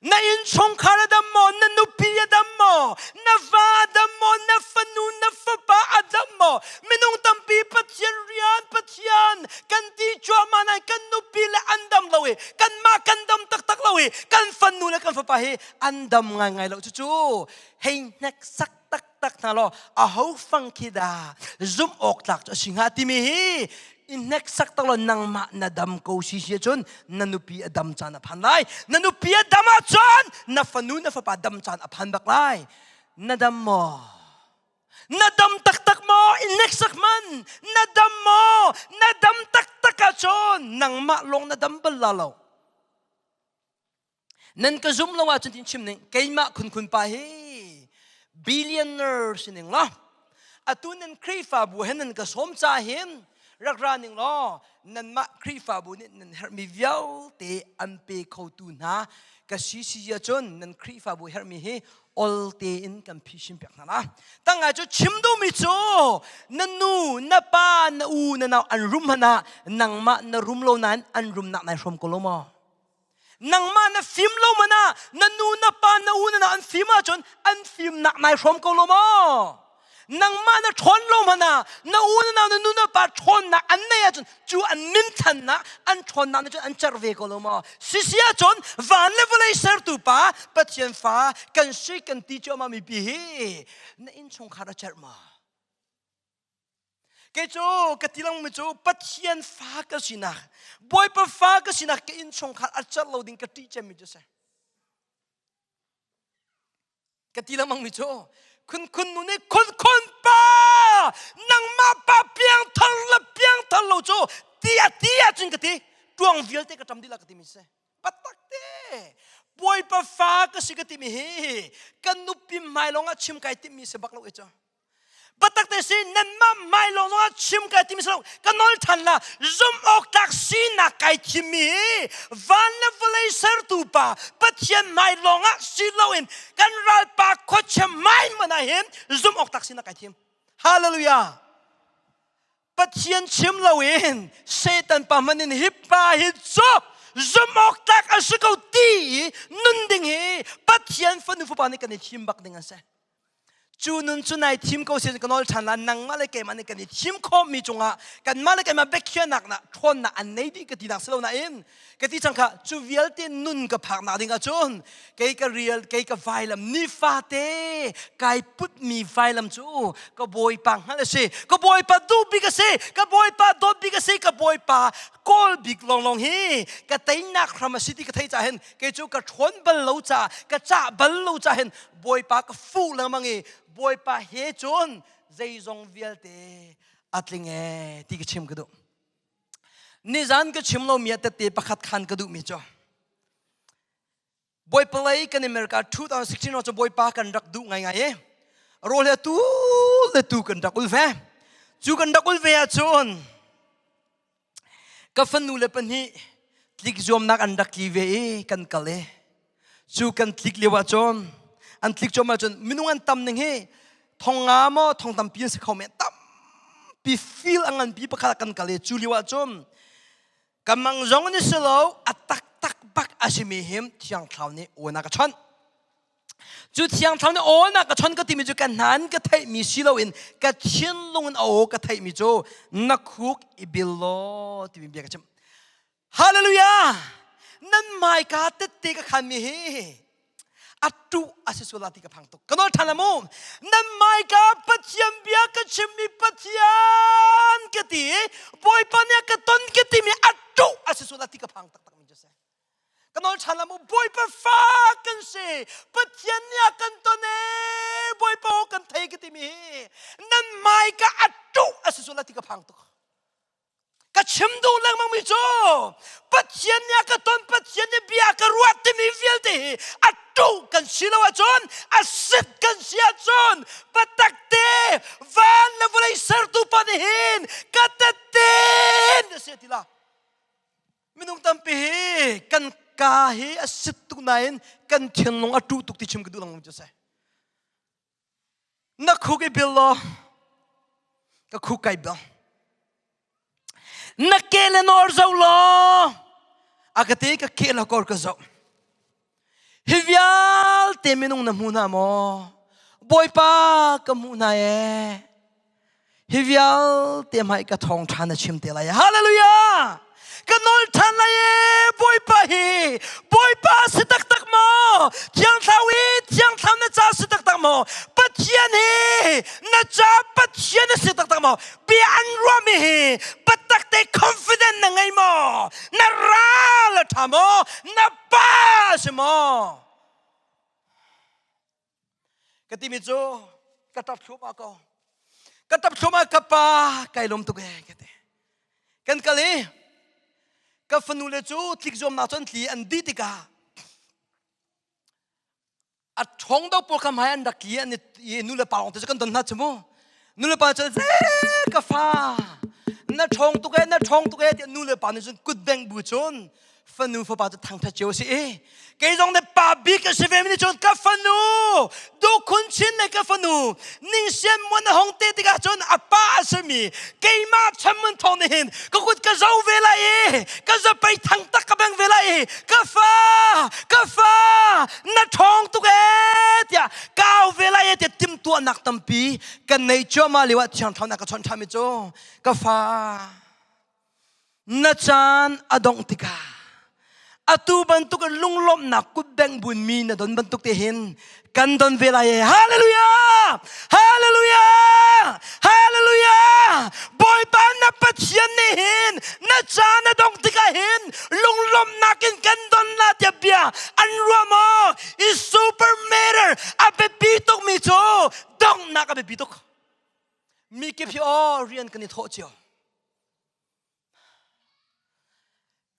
na innchungkhar a dam maw na nupi a dam maw na va a dam maw na fanu na fapa a dam maw minung tampi Pathian rian Pathian kan ti cuahmah nain kan nupi le an dam lo i kanmah kan dam taktak lo i kan fanu le kan fapa hi an dam ngaingai lo cucu hei hneksak taktak hna law aho fang khi dah zumh awk tlak cu a si hnga timi hi i hneksak tak law nangmah na dam ko si si ahcun na nupi a dam caan a phan lai na nupi a dam ahcun na fanu na fapa dam caan a phan bak lai na dam maw Na dam taktak maw? In hneksak man. Na dam maw? Na dam taktak ahcun nangmah lawng na dam bal la lo. Nan ka zum lo ahcun tin chim ning keimah khunkhun pa hi billionaire si ning law atu nan Khrihfabu he nan ka sawm ca hin rak ra ning law nanmah Khrihfabu nih nan herhmi vialte an pe khotu hna ka si si ahcun nan Khrihfabu herhmi hi ol tein kan phisin piak hna la tangai cu chim duhmi cu na nu na pa na u na nau an rum hmanh ah nangmah na rum lo nain an rumnak nai hrawm ko lo maw nangmah na fim lo man ah na nu na pa na u na nau an fim ahcun an fimnak nai hrawm ko lo maw nangmah na ṭhawn lo hmanh ah na u na nau na nu na pa ṭhawnnak an neih ahcun cu an minthannak an ṭhawnnak nih cun an cerh ve ko lo maw sisi ahcun van le vawlei sertu pa Pathian fa kan si kan ti cuahmah mi pi hi na innchungkhar a cerh ma kei cu ka ti langmi cu Pathian fa ka sinak Bawipa fa ka sinak ka innchungkhar a cerh lo ding ka ṭih cemmi cu si Ka ti lengmang mi cu khun khun nu nih khun khun pa nangmah pa piangthar le piangthar lo cu ti a ti ahcun ka ti tuang vialte ka ṭam dih la ka ti mi si patak te. Bawipa fa ka si ka timi hi kan nupi hmai lawng ah chim kai timmi si bak lo i cu. Biatak te si nanmah hmai lawng zong ah chim kai timi si lo ka nawl than la zumh awk tlak sinak kai thimmi hi van le vawlei sertu pa Pathian hmai lawng ah si loin kan ralpa khuachia hmai hmanh ah hin zumh awk tlak sinak kai thim. Hallelujah. Pathian chim loin Satan pa hmanh in hi pa hi cu zumh awk tlak a si ko ti i nun ding hi Pathian fanu fapa nih kan i thim bak ding an si. Cu nun cu nai thim ko sin ka nawl ṭhan la nangmah le keimah nih kan i thim khawhmi cungah kanmah le keimah biakhiahnak na ṭhawnnak an nei dih ka ti nak si lo nain ka ti cang kha cu vialte nun ka phak nak ding ahcun kei ka rial kei ka vailam nifate kai putmi vailam cu ka bawipa hngalh a si ka bawipa duh bik a si ka bawipa dawt bik a si ka bawipa kawl bik lawnglawng hi ka teinak hram a si ti ka theih cah hin kei cu ka ṭhawn bal lo ca ka cah bal lo ca hin bawipa ka fuh lengmang i bawipa he cun zeizong vialte a tling ee ti ka chim ka duh Nizan ka chim lomi ah tette pakhat khan ka duhmi cu Bawipa lei kan America 2016 cu Bawipa kan rak duh ngaingai i rawl he tu le tu kan rak ul ve. Cu kan rak ul ve ahcun ka fanu le pahnih tlik zuamnak an rak tli ve i kan kal i cu kan tlik lio ahcun an tlik cuahmah ahcun minung an tam ning hi thong nga maw thong tampi an si kho men tampi feel a nganpi pakhat kan kal i cu lio ahcun ka mang zong ni si lo a taktak bak a simi him thiang thlau nih aw na ka chawnh cu thiang thlau nih aw na ka chawnh ka timi cu ka hnan ka theihmi si loin ka thinlung in aw ka theihmi cu na khuk i bil law timi bia ka chim Hallelujah! Nan hmaika tette ka khanmi hi a tuh a si sual ti ka phang tuk. Ka nawl ṭhan la mu. Nan hmaika Pathian bia ka chimmi Pathian ka ti i Bawipa nih a ka ton ka timi a tuh a si sual ti ka phang taktak mi cu si. Ka nawl ṭhan la mu. Bawipa fa kan si. Pathian nih a kan ton ee. Bawipa aw kan thei ka timi hi nan hmaika a tuh a si sual ti ka phang tuk. Ka chim duh lengmang mi cu Pathian nih a ka ton Pathian nih bia ka ruah timi vialte hi a tuh kan si lo ahcun a sit kan si ahcun patak te van le vawlei sertu pa nih hin ka tetin a si ti la minung tampi hi kan ka hi a sit tuk nain kan thinlung a tuh tuk ti chim ka duh lengmang cu si Na khuk i bil law ka khuk kai bil. Na ke le nawr zo law a ka te ka ke la kor ka zoh. Hi vialte minung na hmu hna maw? Bawipa ka hmuh hna ee. Hi vialte hmai ka thawngṭha na chim te lai. Hallelujah! Ka nawl ṭhan lai ee Bawipa hi Bawipa si taktak maw? Thiang Thlarau hi Thiang Thlarau na ca si taktak maw? Pathian hi na ca Pathian a si taktak maw? Bia an ruahmi hi biatak te confident na ngei maw? Na ral a ṭha maw? Na pa a si maw? Ka timi cu ka ṭap thluahmah ko. Ka ṭap thluahmah ka pa kai lawm tuk ee ka ti. Kan kal i ka fanu le cu tlik zuamnak cu an tli an dih tikah a ṭhawng do pawl kha hmai an rak tli an i nu le pa lawng te cu kan don hna cu mu. Nu le pa cu ze ka fa na ṭhawng tuk ee na ṭhawng tuk ee tiah nu le pa nih cun kut bengh bu cun fanu fapa cu thangṭhat cio a si i kei zong nih pa bik a si ve mi nih cun ka fanu dukhun chin le ka fanu ningsian muan a hong te tikah cun a pa a simi keimah chamun thawng nih hin ka kut ka zo ve lai i ka zapei thang tak ka beng ve lai i ka fa ka fa na ṭhawng tuk ee tiah kau ve lai e tiah timhtuahnak tampi kan nei cuahmah lio ah thiang thlarau ka chawnh ṭhami cu ka fa na caan a dongh tikah atu bantuk in lunglawmhnak kutbengh bunmi na don bantuk te hin kan don ve lai e hallelujah hallelujah hallelujah bawipa na pathian nih hin na caan a dongh tikah hin lunglawmhnak in kan don la tiah bia an ruah maw is super matter a biapi tukmi cu donghnak a biapi tuk mi kip hi aw rian kan i thawh cio.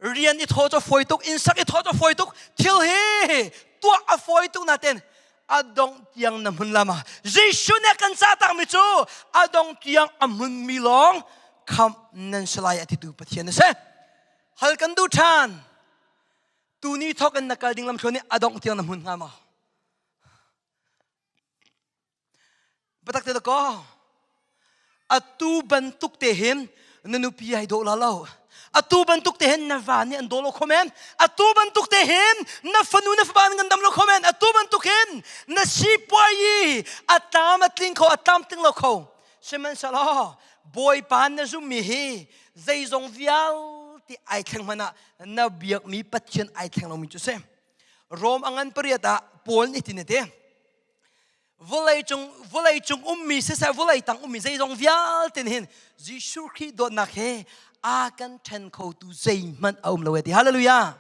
Rian i thaw cu fawi tuk, inn sak i thaw cu fawi tuk, thil hi tuah a fawi tuk nain a dongh tiang na hmun lama. Jesuh nih a kan cah takmi cu a dongh tiang a hmunmi lawng khamh nan si lai a titu Pathian a si. Hal kan duh ṭhan. Tuni thawk in na kal ding lamthluan nih a dongh tiang na hmun hnga maw? Biatak te dakaw. Atu bantuk te hin na nupi ai dawh la lo. Atu bantuk te hin na va nih an daw lo kho men. Atu bantuk te hin na fanu na fapa an dam lo kho men. Atu bantuk hin na sipuai a tlam a tling kho a tlam tling lo kho. Sihmanhsehlaw Bawipa na zummi hi zeizong vialte ai thleng hmanh ah na biakmi Pathian ai thleng lomi cu si. Rom a ngan pariat ah Paul nih tin a ti. Vawlei cung ummi siseh vawlei tang ummi zeizong vialte hin Jesuh Khrih dawtnak he a kan ṭhen khotu zeihmanh a um lo e ti. Hallelujah.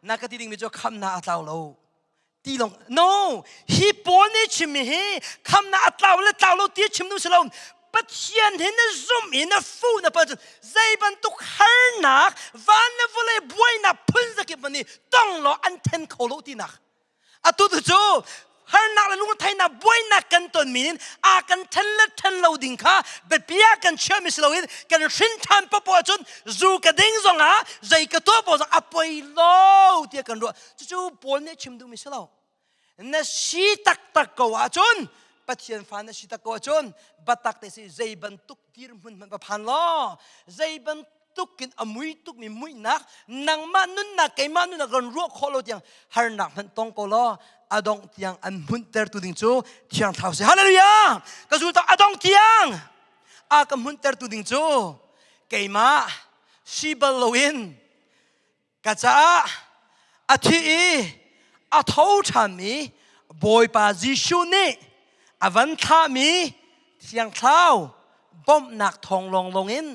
Na ka ti dingmi cu khamnak a tlau lo. Ti long no hi Paul nih chimmi hi khamnak a tlau le tlau lo ti chim nu si lo. Pathian hi na zum i na fu na pal cun zei bantuk harnak van le vawlei buainak phun zakip man nih tong law an then kho lo tinak. Atu tu cu harnak le lungretheihnak buainak kan tonmi in a kan then le then lo ding kha biapi ah kan chiahmi si loin kan hrin ṭhan popoh ahcun zu ka ding zongah zei ka tuah poh zong a poi lo tiah kan ruah. Cucu Paul nih chim duhmi si lo. Na si taktak ko ahcun Pathian fa na si tak ko ahcun biatak te si zei bantuk dirhmun hmanh va phan law zei bantuk tukin a mui tukmi muihnak nangmah nunnak keimah nunnak ron ruah khawh lo tiang harnak hmanh tong ko law a dongh tiang an hmunhtertu ding cu Thiang Thlarau si. Hallelujah! Ka zul a dongh tiang a ka hmunhtertu ding cu keimah si bal loin ka caah a thi i a tho ṭhanmi Bawipa Jesuh nih a van thlahmi Thiang Thlarau bawmhnak thawng lawnglawng in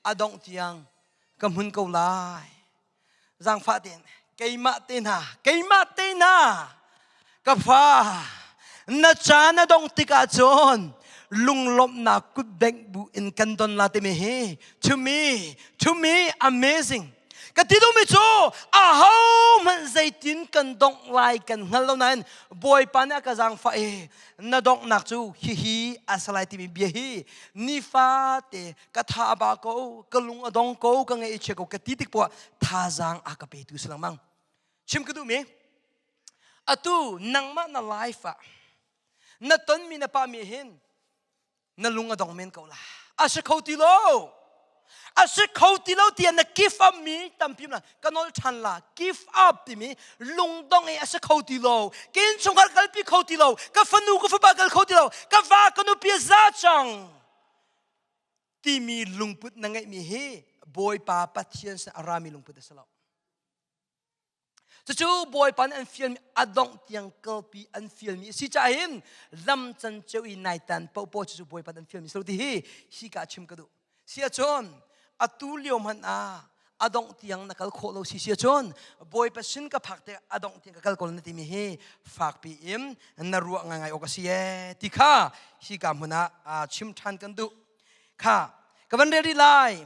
a dongh tiang ka hmun ko lai. Zaangfah tein keimah te hna, keimah te hna, ka fa, na caan a dongh tikah cun lunglawmhnak kutbengh bu in kan don la timi hi to me, to me amazing. Ka ti duhmi cu ahohmanh zeitin kan dongh lai kan hngal lo nain Bawipa nih a ka zaangfah i na donghnak cu hihi a si lai timi bia hi nifate ka tha a ba ko, ka lung a dong ko, ka ngaih a chia ko ka ti tik poah thazaang a ka petu si lengmang. Chim ka duhmi atu nangmah na life ah na tonmi na pahmi hin na lung a dong men ko la. A si kho ti lo. A si kho ti lo tiah na give up mi tampi na ka nol ṭhan la. Give up timi lungdong i a si kho ti lo. Ka innchungkhar kalpi kho ti lo. Ka fanu ka fapa kal kho ti lo. Ka va ka nupi a za cang. Timi lungput na ngeihmi hi Bawipa Pathian sin a rami lungput a si lo. Cucu Bawipa nih an fialmi a dongh tiang kalpi an fialmi a si caah hin lam can ceu i nai tan paohpaoh cucu Bawipa nih an fialmi si lo ti hi hika chim ka duh. Si ahcun atu lio hmanh ah a dongh tiang na kal khawh lo si si ahcun Bawipa sin ka phak te a dongh tiang ka kal ko na timi hi fakpi in na ruah ngaingai awk a si ee ti kha hika hmun ah chim ṭhan kan duh. Kha ka van rel rih lai.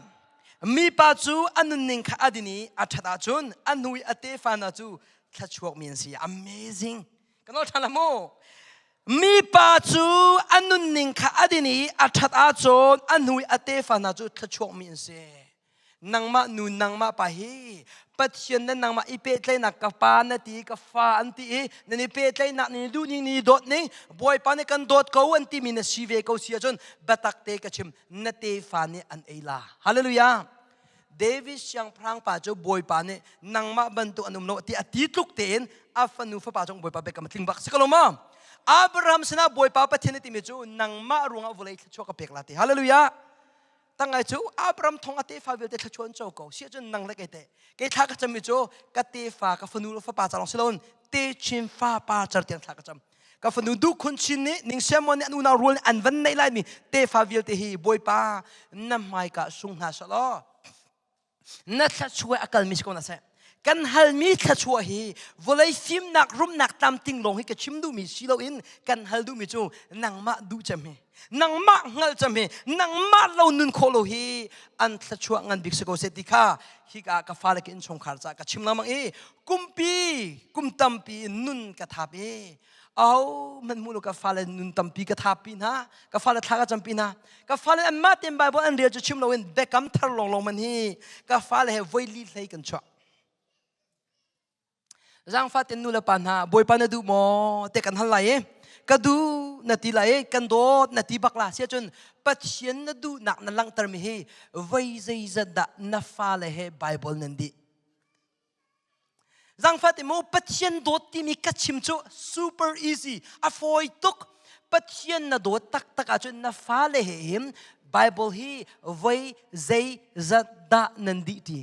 Mipa cu a nunning kha a din i a ṭhat ahcun a hnu i a tefa hna cu thluachuakmi an si. Amazing. Ka nawl ṭhan la mu. Mipa cu a nunning kha a din i a ṭhat ahcun a hnu i a tefa hna cu thluachuakmi an si. Nangmah nu nangmah pa hi Pathian le nangmah i pehtlaihnak ka pa na ti ka fa an ti i nan i pehtlaihnak ning duh ning ni dawt ning Bawipa nih kan dawt ko an timi na si ve ko si ahcun biatak te ka chim na tefa nih an ei la. Hallelujah. David siangpahrang pa cu Bawipa nih nangmah bantuk an um lo ti a ti tluk tein a fanu fapa cung Bawipa biakam a tling bak si ko lo maw? Abraham sinah Bawipa Pathian nih timi cu nangmah ruangah vawlei thluachuah ka pek la ti. Hallelujah. Tangai cu Abraham thong a tefa vialte thluachuah an co ko. Si ahcun nang le kei teh. Kei thla ka cammi cu ka tefa ka fanu le fapa ca lawng si loin techin fapa car tiang thla ka cam. Ka fanu duh khun chin nih ning siamon nih an unau rual nih an van neih laimi tefa vialte hi Bawipa na hmaika sung hna seh law na thluachuah a kalmi si ko hna seh. Kan halmi thluachuah hi vawlei fimnak rumnak tlamtling lawng hi ka chim duhmi si loin kan hal duhmi cu nangmah duh cem hi nangmah hngalh cem hi nangmah lo nun khawh lo hi an thluachuah ngan bik si ko seh ti kha hika ka fale ka innchungkhar caah ka chim lengmang i kumpi kum tampi nun ka thap i aho hmanh hmu lo ka fale nun tampi ka thapi hna ka fale thla ka campi hna ka fale anmah tein Bible an rel cu chim loin biakam thar lawnglawng man hi ka fale he voi li hlei kan chuah zaangfah ten nu le pa hna bawipa na duh maw te kan hal lai i ka duh na ti lai i kan dawt na ti bak la sia cun pathian na duhnak na langhter mi hi voi zeizat dah na fale he Bible nan dih Zangfah te mu Pathian dawt timi ka chim cu super easy a fawi tuk Pathian na dawt taktak ahcun na fale he hin Bible hi voi zei zat dah nan dih ti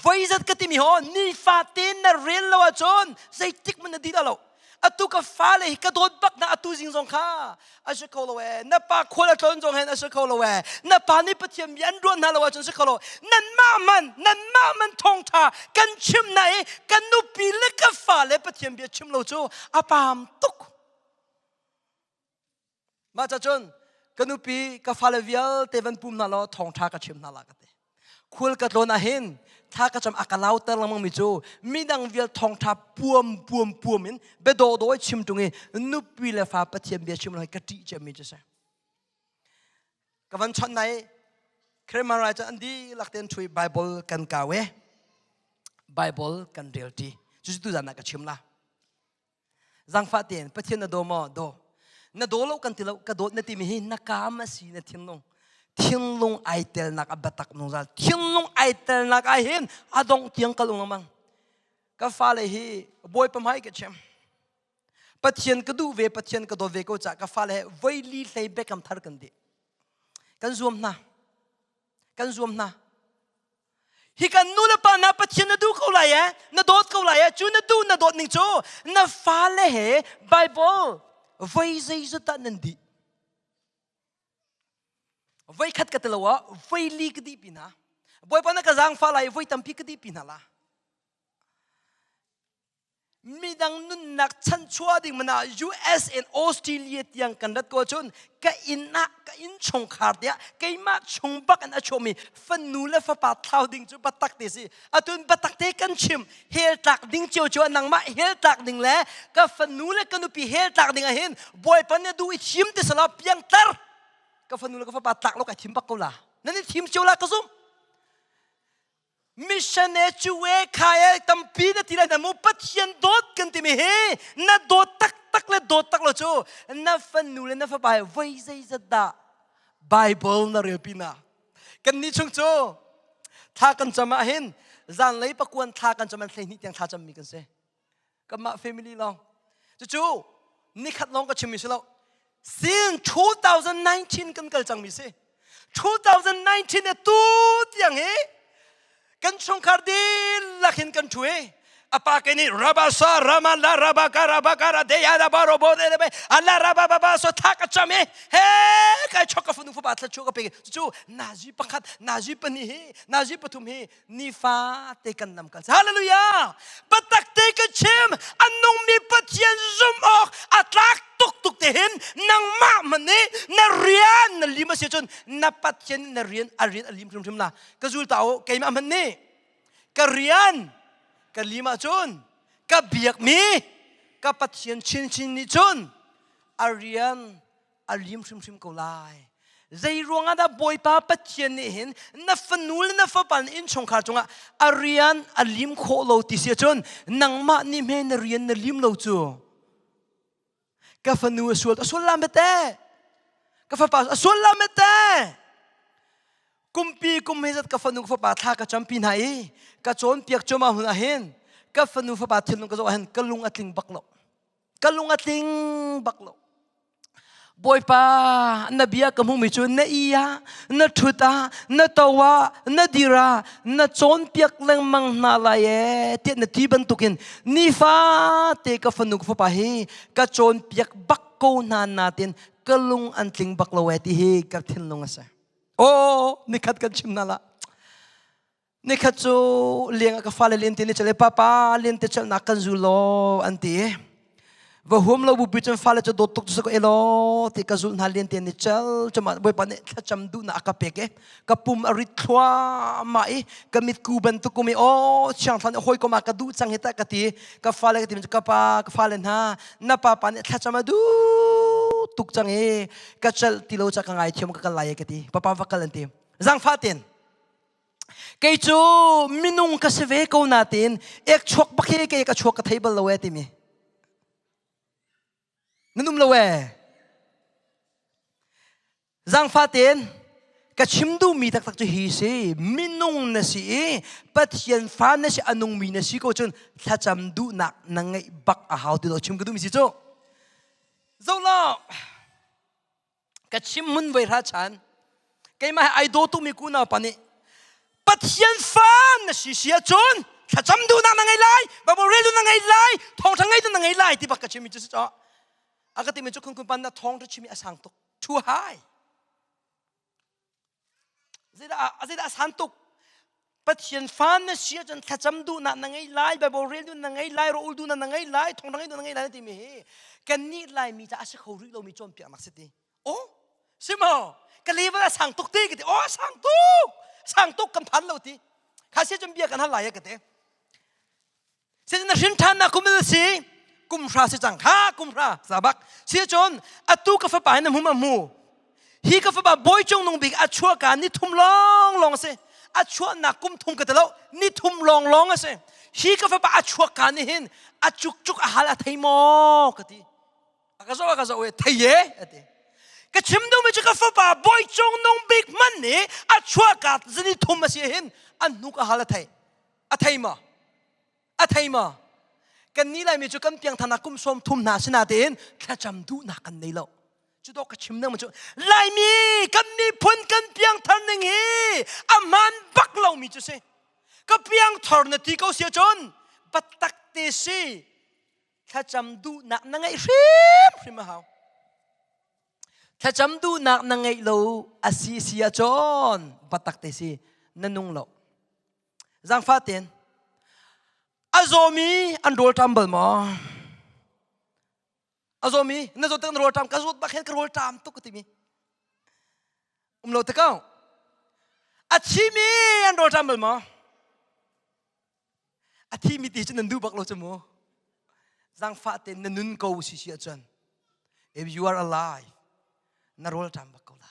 voi zat ka timi ho nifate na rel lo ahcun zeitik man na dih lo atu ka fale hi ka dawt bak na atu zing zong kha a si kho lo ee na pa khual a tlawn zong hen a si kho lo ee na pa nih Pathian bia an ruah hna lo ahcun si kho lo nanmah man nanmah man thawngtha kan chim na i kan nupi le ka fale Pathian bia chim lo cu a pam tuk mah ca cun ka nupi ka fale vialte van pum hna law thawngtha ka chim hna la ka ti Khual ka tlawn ahhin thla ka cam a ka lauter lengmang mi cu midang vial thawngṭha puam puam puam in bia dawhdawh i chim ṭung i nupi le fa Pathian bia chim lo hi ka ṭih ciami cu si. Ka van chawnh nai Christmas rai cu an dihlak tein ṭhu i Bible kan kau i Bible kan rel ṭi. Cucu tuzan ah ka chim la. Zangfah tein Pathian na daw maw? Daw. Na daw lo kan ti lo, ka dawt na timi hi na kaam a si na thinlung. Thinlung ai telnak a biatak nungzal. Thinlung ai telnak ah hin a dongh tiang kal lengmang. Ka fale hi Bawipa hmai ka chim. Pathian ka duh ve, Pathian ka dawt ve ko caah ka fale he voi li hlei biakam thar kan dih. Kan zuam hna. Kan zuam hna. Hi kan nu le pa na Pathian na duh ko lai eh, na dawt ko lai eh, cu na duh na dawt ning cu na fale he Bible voi zeizat dah nan dih. Voi khat ka ti lo ah voi li ka dih pi hna. Bawipa na ka zaangfah lai voi tampi ka dih pi hna la. Midang nunnak chanchuah ding mana US and Australia tiang kan rat ko cun ka inn ah ka inn chungkhar tiah keimah chung bak in a chuahmi fanu le fapa thlau ding cu batak te si atun batak te kan chim hell tlak ding cio cio nangmah hell tlak ding le ka fanu le ka nupi hell tlak ding ah hin bawipa nih duh i thim ti sala piangtar ka fanu le ka fapa tlak lo kai thim bak ko la nan i thim cio la ka zumh Mission e cu e kha e tampi na ti lai na mu Pathian dawt kan timi hi na dawt taktak le dawt tak lo cu na fanu le na fapa he voi zeizat dah Bible na rel pina kan nih chung cu thla kan cam ah hin zanlei pakuan thla kan cam an 12 tiang thla cammi kan si kanmah family lawng cucu nikhat lawng ka chimmi si lo sin 2019 kan kal cangmi si 2019 e tu tiang hi kan chungkhar dihlak hin kan thu i apa ke ni rabasa ramala rabaka rabaka ra de ya raba robo de be ala raba baba so tha ka cham i he kai chok ka funu fu ba thla chu ka pe chu nazi pakhat nazi pani hi nazi pathum hi nifa te kan lam kal hallelujah biatak te ka chim a nungmi Pathian zum awk a tlak tuk tuk te hin nangmah man nih na rian na lim a si cun na Pathian na rian a rian a lim hrimhrim la ka zul ta u keimah man nih ka rian ka lim ahcun ka biakmi ka Pathian chinchin nih cun a rian a lim hrimhrim ko lai. Zei ruangah dah Bawipa Pathian nih hin na fanu le na fapa na innchungkhar cungah a rian a lim khawh lo ti si ahcun nangmah nih hme na rian na lim lo cu. Ka fanu a sual a sual la mete. Ka fapa a sual la mete. Kumpi kum he zat ka fanu ka fapa thla ka campi hna i ka cawnpiak cuahmah hun ah hin ka fanu fapa thinlung ka zoh ah hin ka lung a tling bak lo. Ka lung a tling bak lo. Bawipa, na bia ka hmuhmi cu na i ah, na ṭhut ah, na to ah, na dir ah, na cawnpiak lengmang hna lai ee tiah na ti bantukin nifate ka fanu ka fapa hi ka cawnpiak bak ko hna natin ka lung an tling bak lo ee ti hi ka thinlung a si. Aw, nikhat kan chim hna la. Nikhat cu leng ah ka fale lente nih cale papa lente chalnak kan zul law an ti. Va huam lo bupi cun fale cu dawt tuk cu ko elaw ti ka zulh hna lente ni chal cuma Bawipa nih thlacam duhnak a ka pek i ka pum a rit thluahmah i ka mitku bantuk kum i aw thiang thlan hawikom ah ka duh cang hi ta ka ti ka fale ka ti ka pa ka fale hna na papa nih thlacam a duh tuk cang i ka chalh ti lo ca ka ngaithiam ka kal lai ka ti papa va kal an ti zangfah ten Kei cu minung ka si ve ko nain ek chuak bak hi kei ka chuak ka thei bal lo ee timi. Nan um lo ee. Zangfa tein ka chim duhmi taktak cu hi si minung na si i Pathian fa na si a nungmi na si ko cun thlacam duhnak na ngeih bak a hau ti lo chim ka duhmi si cu. Zoh ka chim mun voi hra chan keimah he ai daw tukmi kunau pa nih Pathian fa na si si ahcun thlacam duhnak na ngei lai Bible rel duhnak na ngei lai thawngṭha ngei duhnak na ngei lai ti bak ka chimmi cu si caw a ka timi cu khun khun pan na thawngṭha chimi a sang tuk too high Zeidah zeidah a san tuk? Pathian fa na si ahcun thlacam duhnak na ngei lai, Bible rel duhnak na ngei lai, rawl duhnak na ngei lai, thawngṭha ngei duhnak na ngei lai na timi hi kannih Laimi ca a si kho rih lomi cawnpiaknak si ti. Oh, si maw? Ka level a sang tuk ti ka ti. Oh, sang tuk! Sang tuk kan phan lo ti. Kha si cun bia kan hal lai ka ti. Sin na hrin ṭhannak kum na si kum hra si cang kha kum hra sabak si cun atu ka fapa hi na hmu ma hmu hi ka fapa bawi cung nung bik a chuahka ni thum lawng lawng a si a chuahnak kum thum ka ti lo ni thum lawng lawng a si hi ka fapa a chuakka ni hin a cuk cuk a hal a thei maw ka ti a ka zoh a ka zoh e thei e a ti ka chim duhmi cu ka fapa bawi cung nung bik man nih a chuahka zani thum a si hin an hnuk a hal a thei A thei maw? A thei maw? Kan nih Laimi cu kan piangtharnak kum sawm thum hna sinatein thlacam duhnak kan nei lo. Cu dawh ka chim ding cu Laimi kan miphun kan piangthar ning hi a hmaan bak lomi cu si. Ka piangthar na ti ko si ahcun biatak te si thlacam duhnak na ngeih hrimhrim a hau. Thlacam duhnak na ngeih lo a si si ahcun biatak te si na nung lo. Zaangfah tein a zawmi an rawlṭam bal maw? A zawmi na zawt tik na rawlṭam ka zawt bak hin ka rawlṭam tuk ka timi um lo te ko. A thimi an rawlṭam bal maw? A thimi ti cu nan duh bak lo cu mu. Zaangfah tein na nun ko si si ahcun if you are alive na rawlṭam bak ko la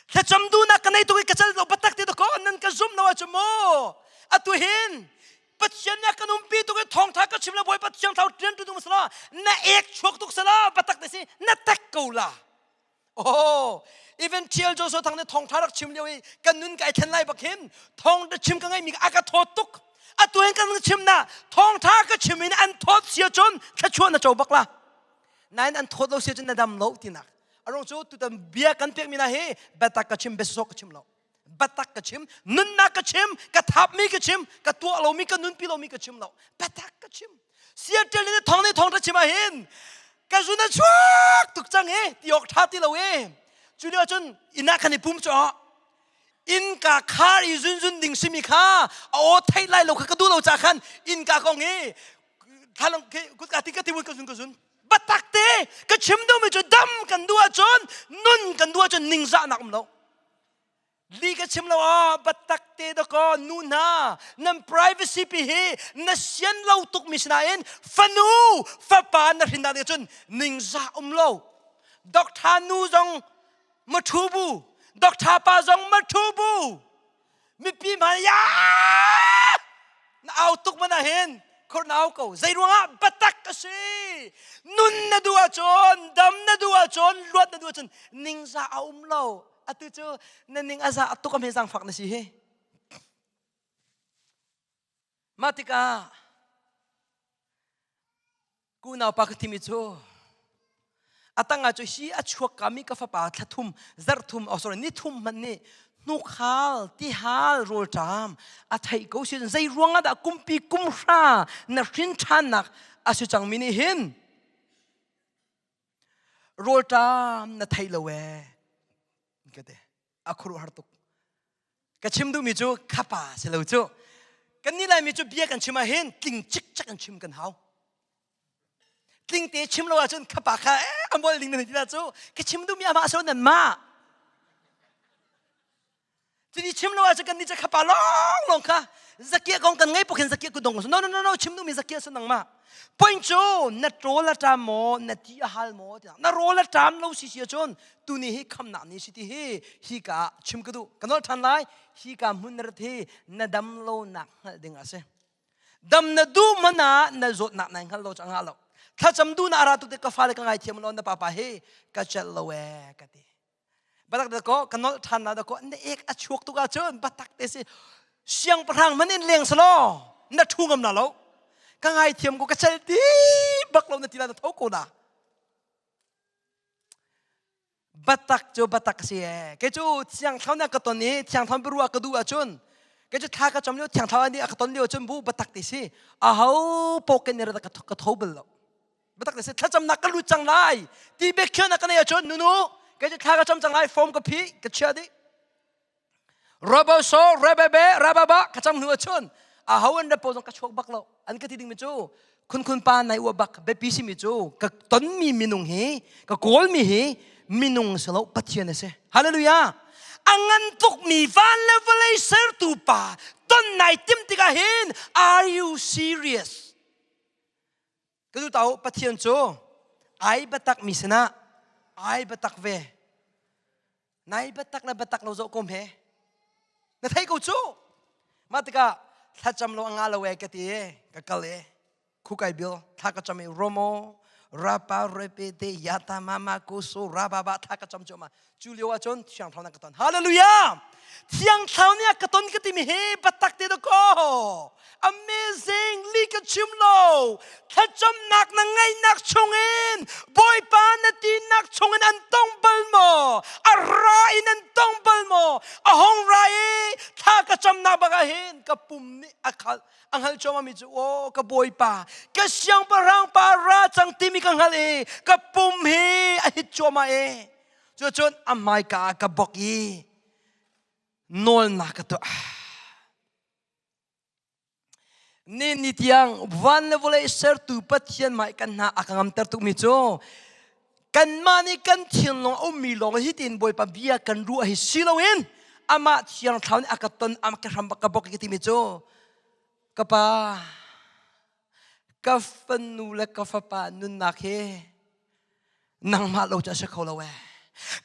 thlacam duhnak ka nei tuk i ka cal lo batak ti ko nan ka zum lo ahcun mu atu hin Pathian nih a kan umpi tuk i thawngtha ka chim la bawipa thiang thlarau rian tu ding sala na ek chuak tuk sala batak te si na tek ko la oh even TL Joshua Thang nih thawngtha rak chim lio i kan nun kai thlen lai bak hin thawng chim ka ngai mi a ka thawt tuk atu hin kan chim na thawngtha ka chim in an thawt sia cun thluachuah na co bak la nain an thawt lo sia cun na dam lo tinak arong cu tutan bia kan pekmi na hi biatak ka chim biasawk ka chim lo biatak ka chim nunnak ka chim ka thapmi ka chim ka tuah lomi ka nunpi lomi ka chim lo biatak ka chim Seattle in thong nih thong ta chim ah hin ka zun a chuak tuk cang e ti awk tha ti lo e cu lio cun inn ah kan i pum cu innka khar i zunzun ding simi kha a aw theih lai lo kha ka duh lo ca khan innka kong i thlalang kutka ti ka ti ka zun ka zun Batak te ka chim duhmi cu dam kan duh ahcun nun kan duh ahcun ningzahnak um lo. Li ka chim lo ah batak te dakaw nu hna nan privacy pi hi na sian lo tuk mi sinain fanu fapa na hrin nak cun ningzah um lo. Doctor nu zong mathu bu doctor pa zong mathu bu mipi hmai ya na au tuk man ah hin khur na au ko zei ruangah biatak a si nun na duh ahcun dam na duh ahcun luat na duh ahcun ningzah a um lo atu cu na ning a za tuk am he zaangfak na si hi mah tikah Kunau pa ka thimi cu a tangah cu hi a chuak kami ka fapa thla thum zarh thum oh sorry ni thum hmanh nih hnukhal tihal rawlṭam a theih ko si zei ruangah dah kumpi kumhra na hrin ṭhannak a si cangmi nih hin rawlṭam na thei lo ee ka ti a khuaruahhar tuk. Ka chim duhmi cu khapa si lo cu. Kan nih Laimi cu bia kan chim ah hin tling cikcek in chim kan hau. Tling te chim lo ahcun khapa kha eh, a mol ding nan ti la cu. Ka chim duhmi amah so nan mah. Cuti chim lo ahcun kan nih cu khapa lawng lawng kha zakia kong kan ngei pokhin zakia kudong no no no no chim duhmi zakia su nangmah. Point cu na rawl a ṭam maw na ti a hal maw ti na rawl a ṭam lo si si ahcun tuni hi khamnak ni si ti hi hi ka chim ka duh ka nol ṭhan lai hi ka hmun na rat hi na dam lo nak hngalh ding a si dam na duh mana na zawtnak nai hngal lo cu a ngah lo thlacam duh na ara tu te ka fale ka ngaithiam lo na papa hi ka celh lo ee ka ti batak da ko ka nolh ṭhan na da ko na ek a chuak tuk ahcun batak te si siangpahrang man in leng selaw na ṭhu ngam na lo ka ngaithiam ko ka cel ti bak lo na ti la na tho ko na batak cu batak si e ke cu thiang thlau na ka ton i thiang thlau berua ka duh ahcun ke cu thla ka cam lio thiang thlau nih a ka ton lio cun bu batak ti si aho poken ne ka tho bal lo Biatak te si thlacamnak ka lut cang lai ti biakhiahnak ka nei ahcun nunu kei cu thla ka cam cang lai form ka phih ka chia dih roboso rebebe rababa ka cam hnu ahcun aho an repo zong ka chuak bak lo an ka ti dingmi cu khun khun pa nai ua bak biapi simi cu ka tonmi minung hi ka kawlmi hi minung si lo pathian a si hallelujah a ngan tukmi van le vawlei sertu pa ton nai tim tikah hin are you serious Ka du tau Pathian cu ai biatak mi sinah ai biatak ve. Nai biatak le biatak lo zoh kom he. Na thei ko cu. Mah tikah thlacam lo a nga lo e ka ti e ka kal e khukai bil thla ka cam e romo rapa repe te yata mama kusu rababa thla ka cam cu ma cu lio ahcun thiang thlarau na ka ton hallelujah thiang thlarau nih a ka ton ka timi hi biatak te dakaw amazing li ka chim lo thlacamnak na ngeihnak chungin bawipa na tinak chungin an tong bal maw a ra in an tong bal maw a hong ra i thla ka camnak bak ah hin ka pum nih a khal a hngalh cuahmah mi cu aw ka bawipa ka siangpahrang pa ra cang timi ka hngalh i ka pum hi a hit cuahmah i Cucun a hmaika ah ka bok i nawlnak ka tuah. Ni ni tiang van le vawlei sertu Pathian hmai kan hna a ka ngamter tukmi cu kanmah nih kan thinlung a ummi lawng hi tiin Bawipa bia kan ruah hi si loin amah thiang thlarau nih a ka ton a ka hram ka bok i ka timi cu ka pa ka fanu le ka fapa nunnak hi nangmah lo cu a si kho lo ee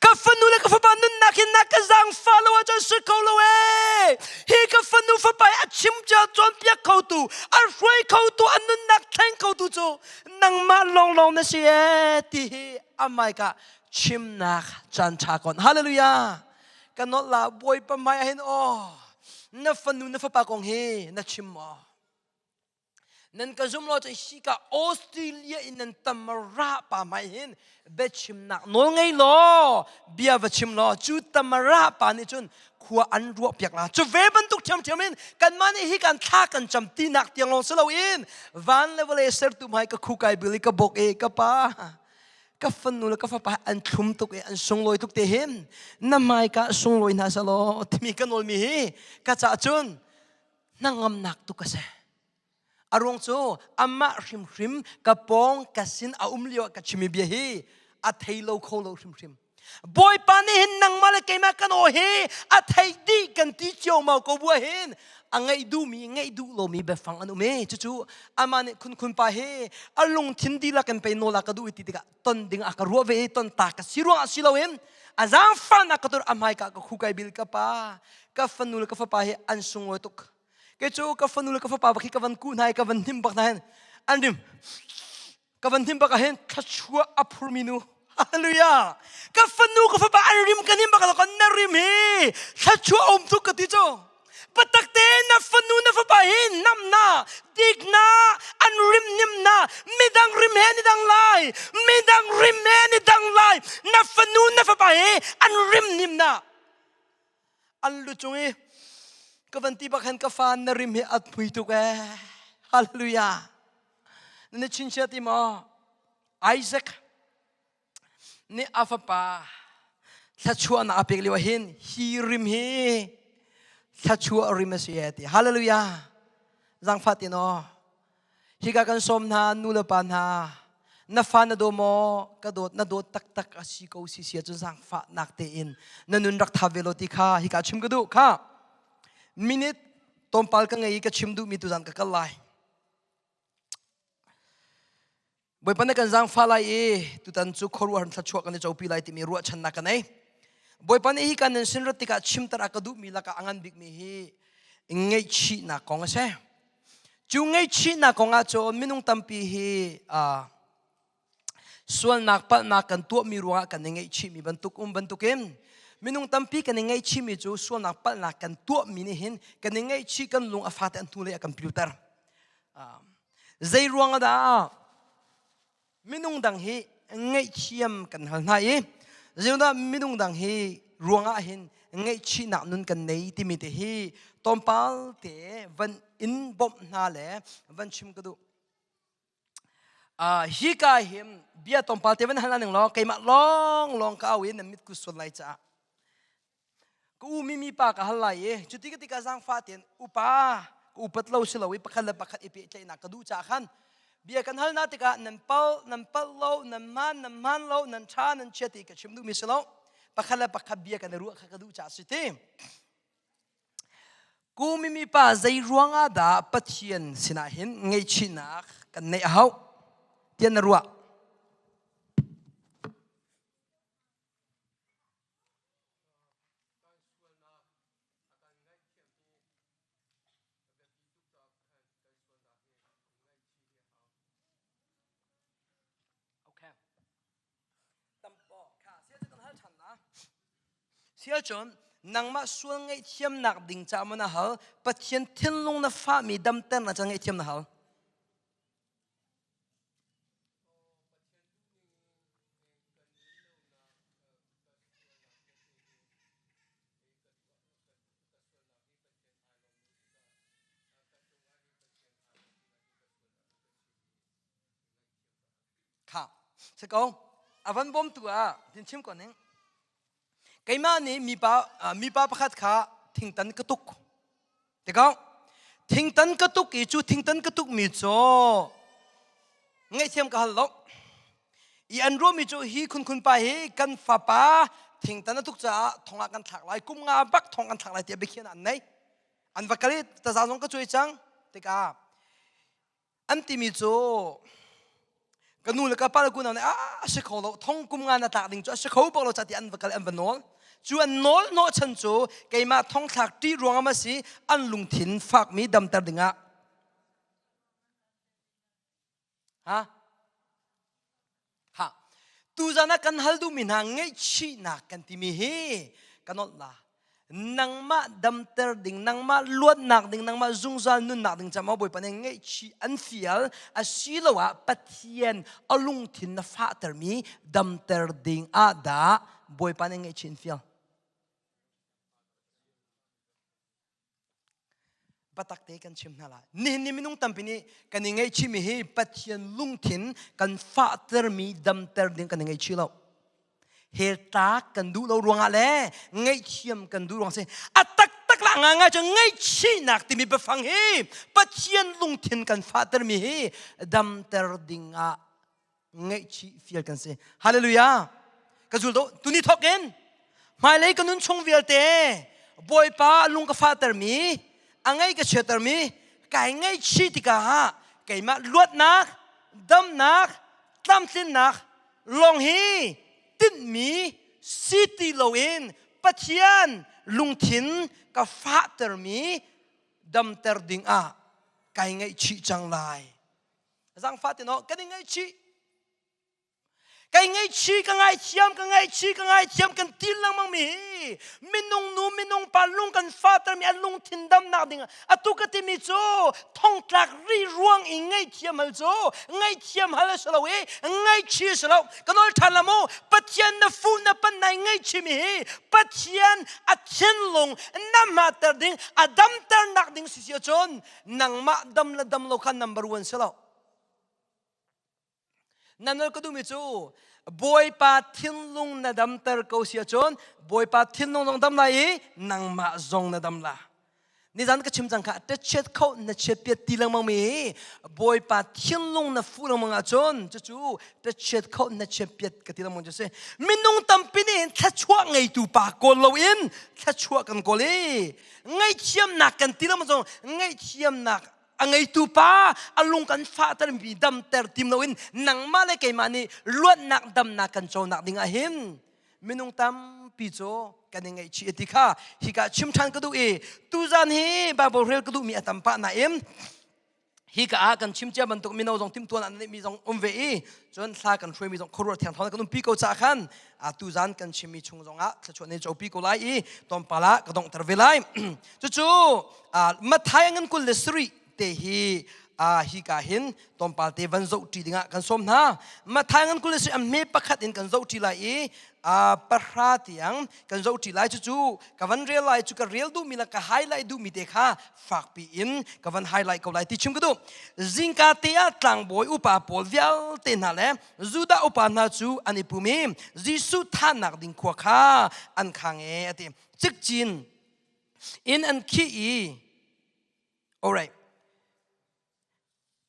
ka fanu le ka fapa nunnak hi na ka zaangfah lo ahcun si kho lo ee hi ka fanu fapa a chim cia cawnpiak khotu a hruai khotu a nunnak thleng khotu cu nangmah lawnglawng na si ee ti hi amaika chimnak caan ṭha kon hallelujah ka nolh la bawipa hmai ah hin aw na fanu na fapa kong hi na chim maw Nan ka zum lo cun hika Australia in nan tam ra pa mai hin biachimnak nawl ngei law bia va chim law cu tamara pa nih cun khua an ruah piak la cu ve bantuk ṭhiamṭhiam in kanmah nih hi kan thla kan cam tinak tiang lawng si loin van le vawlei sertu hmai ka khukai bil i ka bok i ka pa ka fanu le ka fapa an thlum tuk i an sunglawi tuk te hin na hmaika sunglawi hna selaw timi ka nawlmi hi ka cah cun hnangamnak tuk a si. A ruang cu amah hrimhrim ka pawng ka sin a um lio ah ka chimi bia hi a thei lo kho lo hrimhrim. Bawipa nih hin nangmah le keimah kan aw hi a thei dih kan ti cio mau ko bua hin a ngaih duhmi ngaih duh lomi biafang an um i cucu amah nih khun khun pa hi a lungthin dihlak in pei nawl a ka duh i ti tikah ton ding a ka ruah ve i ton ta ka si ruangah si loin a zaangfahnak ka tur a hmaika ka khukai bil ka pa ka fanu le ka fapa hi an sunglawi tuk kei cu ka fanu le ka fapa bak hi ka van kuh hna i ka van hnim bak hna hin an rim ka van hnim bak ah hin thluachuah a phurmi nu hallelujah ka fanu ka fapa an rim ka hnim bak ah na rim hi thluachuah um tuk ka ti cu Biatak tein na fanu na fapa hi namna, dikna, an rim nimna, midang rim he ni dang lai, midang rim he ni dang lai, na fanu na fapa hi an rim nimna. An lu cung i ka van ti bak han ka fa na rim hi at mui tuk ee. Hallelujah. Na chinchia ti maw? Isaac nih a fapa thluachuahnak a pek lio ah hin hi rim hi Thluachuah rim a si e ti. Hallelujah. Zangfah tin aw. Hika kan sawm hna nu le pa hna na fa na daw maw ka dawt na dawt taktak a si ko si sia cun zaangfahnak tein na nun rak tha ve lo ti kha hika chim ka duh kha minute tlawmpal ka ngei i ka chim duhmi tuzan ka kal lai Bawipa na kan zaangfah lai i tutan cu khuaruahhar thluachuah kan i copi lai timi ruahchannak ka nei. Bawipa nih hi kan nan sin rat tikah chimter a ka duhmi lakah a ngan bikmi hi ngaihchihnak kong a si. Cu ngaihchihnak kong ah cun minung tampi hi sualnak palhnak kan tuahmi ruangah kan i ngaihchihmi bantuk um bantukin minung tampi kan i ngaihchihmi cu sualnak palhnak kan tuahmi nih hin kan i ngaihchih kan lung a fate an hnulei a kan pilter. Zei ruang ah dah minung dang hi ngaihthiam kan hal hna i zeiruangah minung dang hi ruangah hin ngaihchihnak nun kan nei timi te hi tlawmpal te van in bawmh hna le van chim ka duh. Uh, hi ka hin bia tlawmpal te van hal ning law keimah lawng lawng ka au i nan mit ku sual lai caah Ka u mimi pa ka hal lai i cuti ka tikah zaangfah tein upa ka upat lo si lo i pakhat le pakhat i pehtlaihnak ka duh caah khan bia kan hal hna tikah nan pal nan palh lo nan hmaan nan hmaan lo nan ṭha nan chia ti ka chim duhmi si lo pakhat le pakhat bia kan i ruah kha ka duh caah si ti Ku mimi pa zei ruangah dah Pathian sinah hin ngaihchihnak kan neih a hauh tiah na ruah? Kan sualnak a kan ngaihthiam hi a biapi tuk caah khan kan sualnak hi i ngaihchih hi a hau. Okay. Sialcun nangmah sual ngaihthiamnak ding caah maw na hal Pathian thinlung na fahmi damternak ca ngaihthiam na hal Kha si ko a van bawmtu ah tin chim ko ning keimah nih mipa mipa pakhat kha thingtan ka tuk Tikah thingtan ka tuk i cu thingtan ka tukmi cu ngaihthiam ka hal lo. I an ruahmi cu hi khunkhun pa hi kan fapa thingtan a tuk caah thong ah kan thlak lai kum nga bak thong kan thlak lai tiah biakhiahnak an nei. An va kal i taza zong ka cuai cang. Tikah An timi cu ka nu le ka pa le kunau nih a si kho lo thong kum nga na tlak ding cu a si kho bak lo ca ti an va kal an va nawl cu an nawl hnawh chan cu keimah thong thlak ṭih ruangah ma si an lungthin fakmi damter dingah ha Ha. Tuzan ah kan hal duhmi hna ngaihchihnak kan timi hi ka nolh la. Nangmah damter ding, nangmah luatnak ding, nangmah zungzal nunnak ding cama Bawipa nih ngaihchih an fial asiloah Pathian a lungthin na fahtermi damter ding ah dah Bawipa nih ngaihchih an fial. Biatak te kan chim hna lai. Nihin ni minung tampi nih kan i ngaihchihmi hi Pathian lungthin kan fahtermi damter ding kan i ngaihchih lo. Hell tlak kan duh lo ruangah le ngaihthiam kan duh ruang si. A taktak la nga ngai cu ngaihchihnak timi biafang hi Pathian lungthin kan fahtermi hi damter ding ah ngaihchih fial kan si hallelujah ka zul do tuni thok in hmailei ka nun chung vialte bawipa lung ka fahtermi a ngei ka chiatermi kai ngaihchih tikah keimah luatnak damnak tlamtlinnak lawng hi tinhmi si ti loin Pathian lungthin ka fahtermi damter dingah kai ngaihchih cang lai Zangfah ti no kan i ngaihchih. Kai ngaihchih ka ngaithiam ka ngaihchih ka ngaithiam kan ti lengmang mi hi minung nu minung pa lung kan fahter mi an lungthin damnak ding atu ka timi cu thongtlak ri ruang i ngaihthiam hal cu ngaihthiam hal a si lo i ngaihchih a si lo ka nawl ṭhan la mu Pathian na fu na pan nai ngaihchih mi hi Pathian a thinlung na hmater ding a damternak ding si si ahcun nangmah dam le dam lo kha number one si lo na nal ka duhmi cu bawipa thinlung na damter ko si ahcun bawipa thinlung zong dam lai i nangmah zong na dam la. Nizan ka chim cang kha tachiat kho na chiat piat ti lengmang mi Bawipa thinlung na fuh lengmang ahcun cucu tachiat kho na chiat piat ka ti lengmang cu si. Minung tampi nih thluachuah ngeitu pa kawl loin thluachuah kan kawl i ngaihthiamnak kan ti lengmang zong ngaihthiamnak a ngeitu pa a lung kan fahter mi damter tim loin nangmah le keimah nih luatnak damnak kan conak ding ah hin minung tampi cu kan i ngaihchih ti kha hika chim ṭhan ka duh i tuzan hi Bible rel ka duhmi a tam pah nain hika ah kan chim cia bantuk mino zong timtuan an mi zong um ve i cun thla kan hruaimi zong khuaruah thiang thawng kan umpi ko ca khan a tuzan kan chimmi chung zong ah thluachuah ne copi ko lai i tlawmpal ah ka donghter ve lai. Cucu Matthai ngan 27 te hi hi ka hin tlawmpal te van zoh ṭi dingah kan sawm hna. Matthai ngan 23 a hme pakhat in kan zoh ṭi lai i pahra tiang kan zoh ṭi lai. Cucu ka van rel lai cu ka rel duhmi le ka highlight duhmi te kha fakpi in ka van highlight ko lai ti chim ka duh. Zingka te ah tlangbawi upa pawl vialte hna le Judah upa hna cu an i pum i Jesuh thahnak ding khua kha an khang e a ti. Cikcin in an khih i alright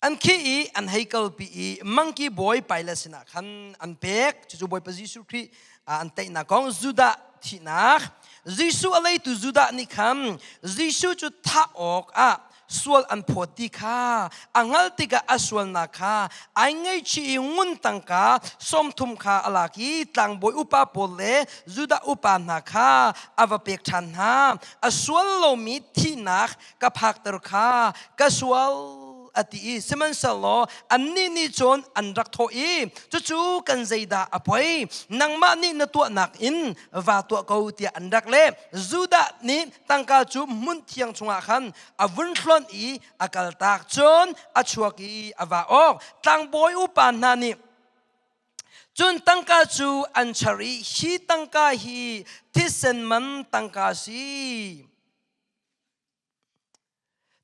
an khih i an hei kalpi i mangki bawi Pilate sinah khan an pek. Cucu Bawipa Jesuh Khrih an teinak kong Judah thihnak. Jesuh a leitu Judah nih khan Jesuh cu thah awk ah sual an phawt ti kha a hngalh tikah a sualnak kha ai ngaihchih i ngun tangka 30 kha a lak i tlangbawi upa pawl le Judah upa hna kha a va pek ṭhan hna. A sual lomi thihnak ka phakter kha ka sual a ti i sihmanhsehlaw annih nih cun an rak thawh i, cucu kan zeidah a poi? Nangmah nih na tuahnak in va tuah ko, tiah an rak leh. Judah nih tangka cu hmun thiang chungah khan a vun hlonh i a kaltak. Cun a chuak i a va awk. Tlangbawi upa hna nih cun tangka cu an char i, hi tangka hi thisen man tangka a si.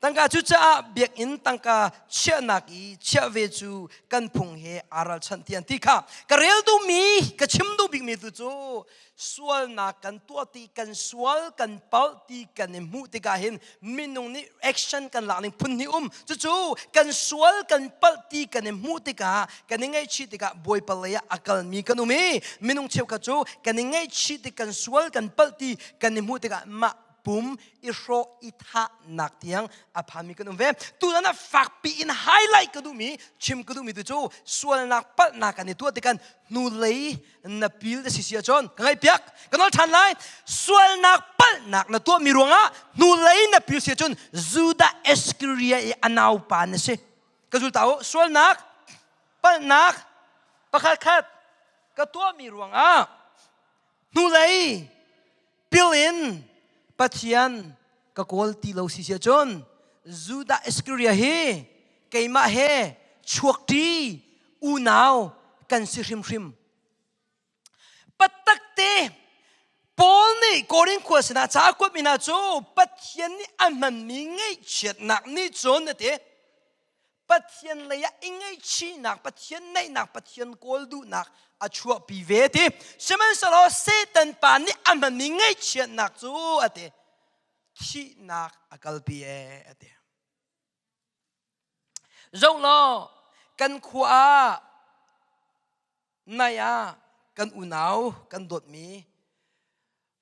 Tangka cu caah biakinn tangka chiahnak i chiah ve cu kan phung he aa ralchanh ti an ti kha ka rel duhmi ka chim duh bikmi tu cu sualnak kan tuah ti, kan sual kan palh ti kan i hmuh tikah hin minung nih action kan lak ning phun hnih um. Cucu kan sual kan palh ti kan i hmuh tikah, kan i ngaihchih tikah Bawipa lei ah a kalmi kan um i minung cheukhat cu kan i ngaihchih tik, kan sual kan palh ti kan i hmuh tikah mah pum i hrawh i thahnak tiang a phanmi kan um ve. Tutan ah fakpi in highlight ka duhmi, chim ka duhmi tu cu sualnak palhnak kan i tuah tikhan hnulei na pil na si si ahcun ka ngaihpiak, ka nawl ṭhan lai. Sualnak palhnak na tuahmi ruangah hnulei na pil si ahcun Judah Iskariot i a naupa na si. Ka zul ta u. Sualnak palhnak pakhat khat ka tuahmi ruangah hnulei pil in Pathian ka kawl ti lo si si ahcun Judah Iskariot hi keimah he chuakṭi unau kan si hrimhrim. Patakte Paul nih Korin khua sinah ca a kuatmi hna cu Pathian nih a hmanmi ngaihchiatnak nih cun a ti. Pathian lei ah i ngaihchihnak, Pathian naihnak, Pathian kawl duhnak a chuahpi ve ti. Sihmanhsehlaw Satan pa nih a hmanmi ngaihchiatnak cu a ti. Thihnak a kalpi ee a ti. Zoh law kan khua ah nai ah kan unau kan dawtmi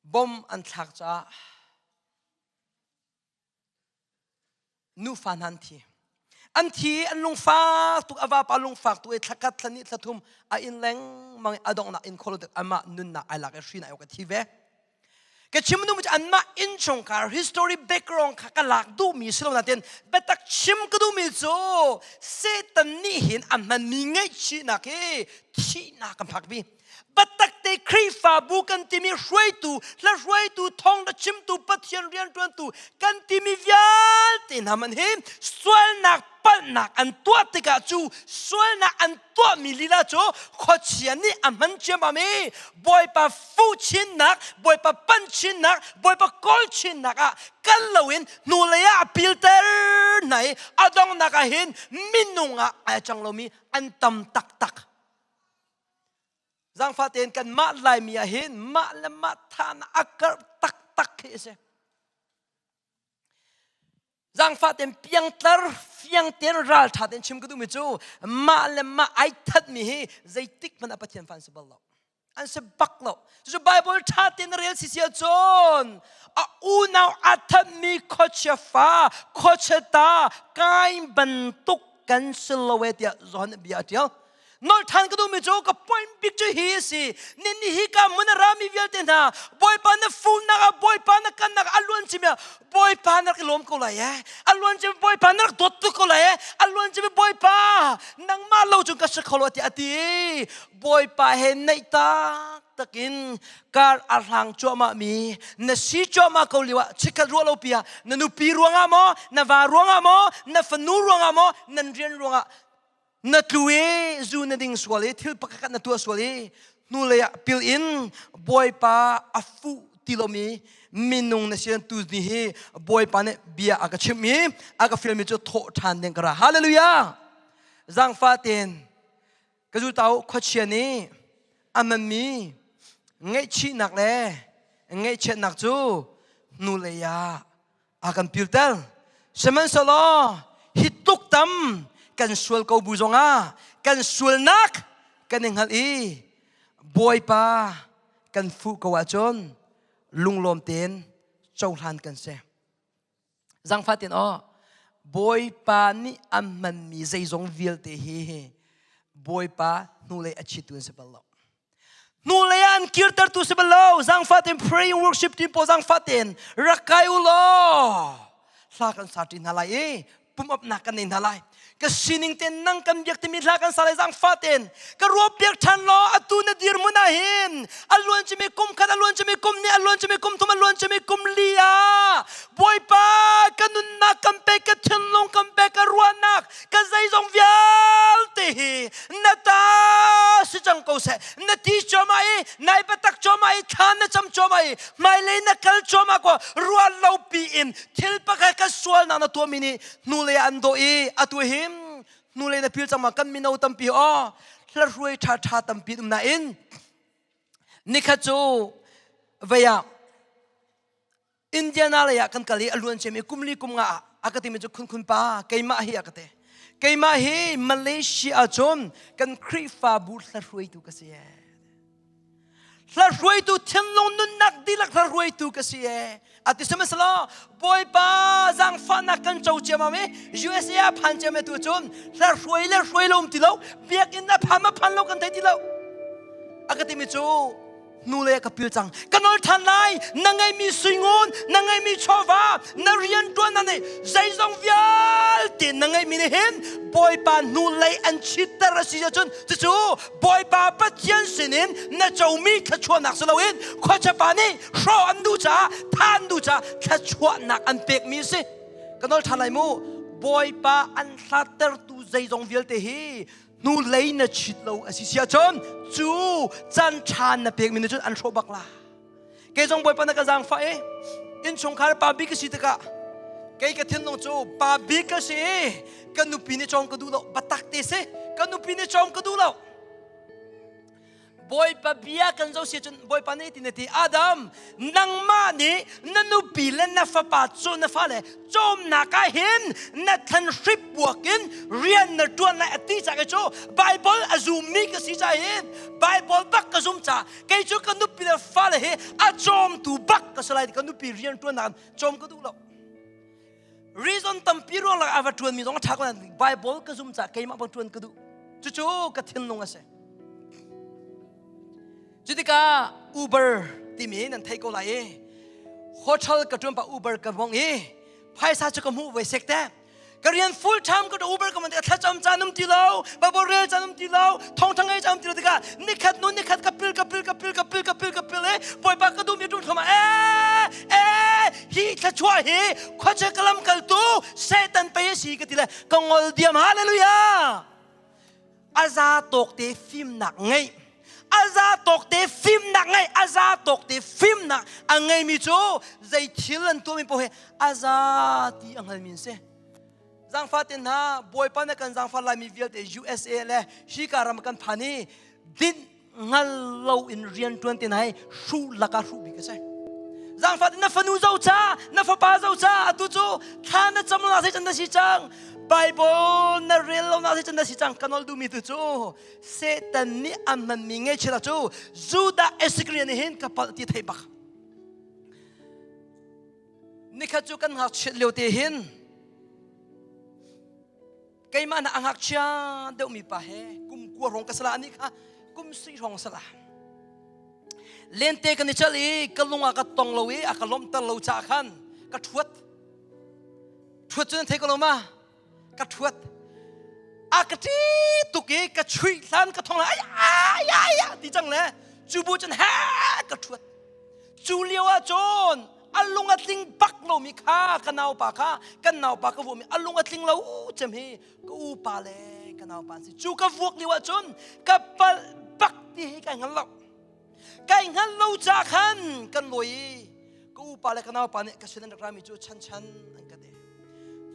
bom an thlak caah Nufa hna an thi. An thi, an lungfak tuk, a vapa lungfak tuk i thla khat, thla hnih, thla thum a inn lengmang i a donghnak inn kholo tik amah nunnak ai lak i hri na ka thi ve. Ka chim duhmi cu anmah innchungkhar history background kha ka lak duhmi si lo nain biatak chim ka duhmi cu Satan nih hin a hmanmi ngaihchihnak hi thihnak kan phakpi. Biatak te Khrihfabu kan timi hruaitu, hla hruaitu, thawngtha chimtu, Pathian rianṭuantu kan timi vialte hna man hi sualnak palhnak an tuah tikah cu sualnak an tuahmi lila cu khuachia nih a hman ciammam i Bawipa fuh chinnak, Bawipa panh chinnak, Bawipa kawl chinnak ah kal loin hnulei ah a pilter hna i a donghnak ah hin minung ah ai cang lomi an tam taktak. Zaangfah tein kanmah Laimi ah hin mah le mah thahnak a karh taktak khi a si. Zaangfah ten piangtlar fiang ten ralṭha ten chim ka duhmi cu mah le mah ai thatmi hi zeitik hmanh ah Pathian fa an si bal lo. An si bak lo. Cucu Bible ṭha tein na rel sisi ahcun a unau a thatmi khuachia fa, khuachia ta, Kain bantuk kan si lo e tiah Johan nih bia a ṭial. Nolh ṭhan ka duhmi cu ka point bik cu hi a si. Nin hi ka hmun a rami vialte hna Bawipa na funak ah Bawipa na kannak a luan cimi ah Bawipa na rak i lawm ko lai ee. A luan cimi Bawipa na rak dawt tuk ko lai ee. A luan cimi Bawipa nangmah lo cun ka si kho lo tiah a ti. Bawipa he naih tak takin kar a hlang cuahmah mi na si cuahmah ko lio ah chikkhat ruah lo pi ah na nupi ruangah maw na va ruangah maw na fanu ruangah maw nan rian ruangah na tlu i zu na ding sual i thil pakhat na tuah sual i hnulei ah pil in Bawipa a fuh ti lomi minung na sian tu ni hi Bawipa nih bia a ka chimh i a ka fialmi cu thawh ṭhan ding ka ra hallelujah zaangfah tein ka zultau khuachia nih a manmi ngaihchihnak le ngaihchiatnak cu hnulei ah a kan pilter. Sihmanhsehlaw hi tluk tam kan sual ko bu zongah kan sualnak kan i hngalh i Bawipa kan fuh ko ahcun lunglawm tein cohlan kan si. Zangfah tein aw, Bawipa nih a hmanmi zeizong vialte hi Bawipa hnulei a chitu an si bal lo. Hnulei ah an kirtertu si bal lo. Zaangfah tein praying worship team pawl zaangfah tein rak kai u law hla kan sa ṭi hna lai i pumh-upnak kan nei hna lai. Ka sining tein nang kan biak timi hla kan sa lai zaangfah tein ka ruah piak ṭhan law atu na dirhmun ah hin a luan cimi kum khat a luan cimi kum hnih a luan cimi kum thum a luan cimi kum li ah Bawipa ka nunnak kan pek ka thinlung kan pek ka ruahnak ka zeizong vialte hi na ta si cang ko seh na ti cuahmah i nai biatak cuahmah i thla na cam cuahmah i hmailei na kal cuahmah ko ruah lo pi in thil pakhat ka sualnak na tuahmi nih hnulei an dawh i atu him hnulei na pil cang ma kan mino tampi aw hla hruai ṭha ṭha tampi um nain nikhat cu vei ah Indiana lei ah kan kal i a luan ciami kum li kum nga ah a ka timi cu khun khun pa keimah hi a ka ti keimah hi Malaysia ah cun kan Khrihfabu hlahruaitu ka si ee hlahruaitu thinlung nunnak dihlak hlahruaitu ka si ee a ti sihmanhsehlaw Bawipa zaangfahnak kan co ciamam i USA ah phan ciam tu cun hlahruai le hruai lo um ti lo biakinn a phan ma phan lo kan thei ti lo a ka timi cu hnulei ka pil cang ka nol ṭhan lai na ngeimi suingun na ngeimi chawva na rian ṭuan na nih zeizong vialte na ngeimi nih hin Bawipa hnulei an chitter a si ahcun cucu Bawipa Pathian sinin na comi thluachuahnak si loin khuachapa nih hrawh an duh caah tha an duh caah thluachuahnak an pekmi a si ka nol ṭhan lai mu Bawipa an hlattertu zeizong vialte hi hnulei na chit lo a si si ahcun cu can ṭha na pekmi nih cun an hrawh bak la kei zong bawipa na ka zaangfah i innchungkhar pa bik ka si tikah kei ka thinlung cu pa bik ka si i ka nupi nih cawm ka duh lo batak te si ka nupi nih cawm ka duh lo Bawipa bia kan zoh si cun Bawipa nih tin a ti Adam nangmah nih na nupi le na fapa cu na fale cawmnak ah hin na thlan hrip buak in rian na ṭuan lai a ti ca kei cu Bible a zummi ka si ca hin Bible bak ka zum ca kei cu ka nupi le fale hi a cawmtu bak ka si lai ka nupi rian ṭuannak cawm ka duh lo Reason tampi ruang lak a va ṭuanmi zong a ṭha ko nain Bible ka zum caah keimah bang ṭuan ka duh. Cucu ka thinlung a si. Cutikah Uber timi nan thei ko lai i hotel ka ṭuan pah Uber ka vong i phaisa cu ka hmuh voi sek te. Ka rian full time ka Uber ka man tikah thlacam caan um ti lo, Bible rel caan um ti lo, thawngṭha ngei caan um ti lo tikah nikhat nu nikhat ka pil ka pil ka pil ka pil ka pil ka pil i Bawipa ka duhmi ṭum thluahmah ee ee hi thluachuah hi khuachia ka lamkaltu Satan pei a si ka ti le ka ngol diam hallelujah a za tawk te fimnak ngeih a za tawk te fimnak ngeih a za tawk te fimnak a ngeimi cu zei thil an tuahmi paoh hi a za ti a hngalmi an si zaangfah te hna bawipa na kan zaangfah laimi vialte USA le hika ram kan phan i dinh hngal lo in rian ṭuan te hna hi hruh lakah hruh bik a si. Zaangfah na fanu zo ca, na fapa zo ca, atu cu thla na cam lo na sei can na si cang. Bible na rel lo na sei can na si cang. Ka nawl duhmi tu cu Satan nih a hmanmi ngaihchiat cu Judah Iscariot nih hin ka palh ti thei bak. Nikhat cu kan ngakchiat lio te hin keimah na a ngakchia deuhmi pa he kum kua hrawng ka sala ani kha kum sui hrawng sala lente kan i chal i ka lung ah ka tong lo i a ka lawmhter lo caah khan ka ṭhuat ṭhuat cu nan thei ko lo ma ka ṭhuat a ka ṭi tuk i ka chuih hlan ka thong ai ai ai ti cang le cu bu cun he ka ṭhuat cu lio ah cun a lung a tling bak lomi kha ka naupa kha kan naupa ka vuahmi a lung a tling lo cem hi ka upa le ka naupa an si cu ka vuak lio ah cun ka palh bak ti hi kai hngal lo kai hngal lo ca khan kan lawi i ka upa le ka naupa nih ka sin an rak rami cu chan chan an ka ti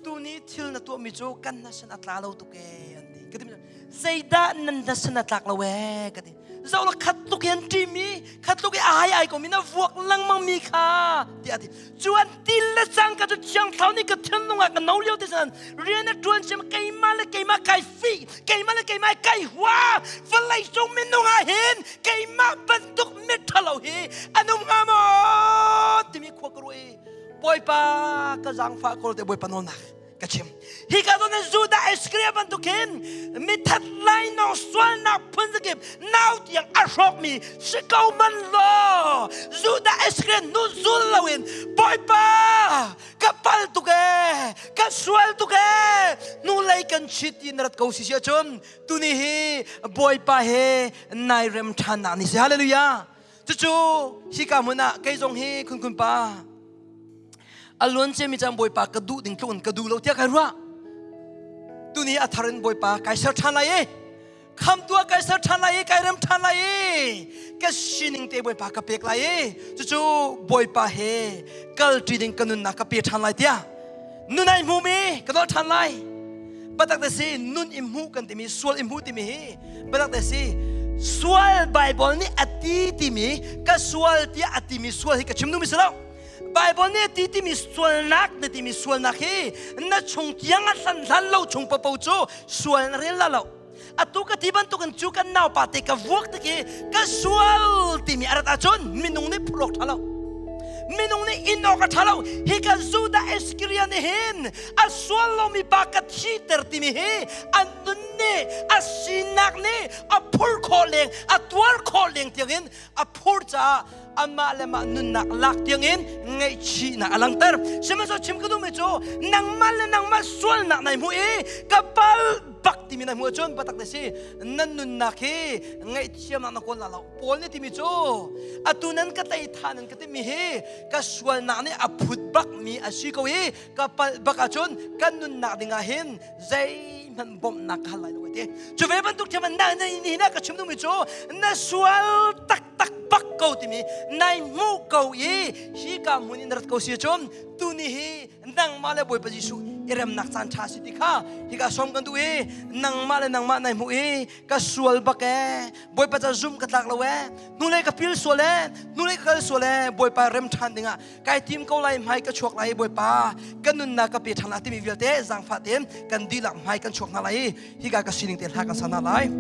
tuni thil na tuahmi cu kan na sin a tla lo tuk ee an ti ka ti zeidah nan na sin a tlak lo ee ka ti zoh la khat tuk in an ṭimi khat tuk i ai ai ko mi na vuak lengmang mi kha tiah a ti cu an til le cang ka cu thiang thlau nih ka thinlung ah ka no lio te san rian a ṭuan sim keimah le keimah kai fi keimah le keimah kai hua vawlei cung minung ah hin keimah bantuk miṭhalo hi an um hnga maw timi khua ka ruah i Bawipa ka zaangfah kawl te Bawipa nawlnak ka chim hi ka zawn Judah Iscariot bantuk hin mithat lainawng sualnak phun zakip nau tiang a hrawkmi si ko man law Judah Iscariot nu zul loin Bawipa ka pal tuk ee ka sual tuk ee hnulei kan chit in rat ko si si ahcun tuni hi Bawipa he nai rem ṭhannak ni si hallelujah Cucu hika hmun ah kei zong hi khunkhun pa a luan ciami caan Bawipa ka duh ding tluk in ka duh lo tiah kai ruah. Tuni a thar in Bawipa kai ser ṭhan lai i khamtu ah kai ser ṭhan lai i kai rem ṭhan lai i ka sining te Bawipa ka pek lai i cucu Bawipa he kal ṭi ding ka nunnak ka pe ṭhan lai tiah nun ai hmumi ka dolh ṭhan lai. Biatak te si nun i hmuh kan timi sual i hmuh timi hi biatak te si sual Bible nih a ti timi ka sual tiah a timi sual hi ka chim duhmi si lo. Bible nih a ti timi sualnak na timi sualnak hi na chung tiang a hlan hlan lo chung papo cu sual na rel la lo. Atu ka ti bantukin cu kan naupa te ka vuak tik i ka sual timi a rat ahcun minung nih phurh awk ṭha lo. Minung nih in awk a ṭha lo. Hi ka Judah Iskariot nih hin a sual lomi pa ka thiter timi hi a nun nih a sinak nih a phur khawh leng a tuar khawh leng tiangin a phur caah amah le mah nunnak lak tiangin ngaihchihnak a langter. Sihmanhsehlaw chim ka duhmi cu nangmah le nangmah sualnak nai hmuh i ka pal bak timi na hmuh ahcun biatak te si nan nunnak hi ngaihthiamnak na kawl la lo Paul nih timi cu atu nan ka tei tha nan ka timi hi ka sualnak nih a phut bak mi a si ko i ka palh bak ahcun kan nunnak ding ah hin zeihmanh bawmhnak ka hal lai lo ti cu ve bantuk thiam na ni na ka chim duhmi cu na sual taktak bak ko timi nai hmuh ko i hi ka hmun in rat ko si cun tuni hi nangmah le Bawipa Jesuh i remnak caan ṭha si ti kha hika sawm kan duh i nangmah le nangmah nai hmuh i ka sual bak ee Bawipa ca zum ka tlak lo ee hnulei ka pil sual ee hnulei ka kal sual ee Bawipa rem ṭhan dingah kai tim ko lai hmai ka chuak lai Bawipa ka nunnak ka pe ṭhan lai timi vialte zaangfah tein kan dihlak hmai kan chuak hna lai i hika ka sining te hla kan sa hna lai.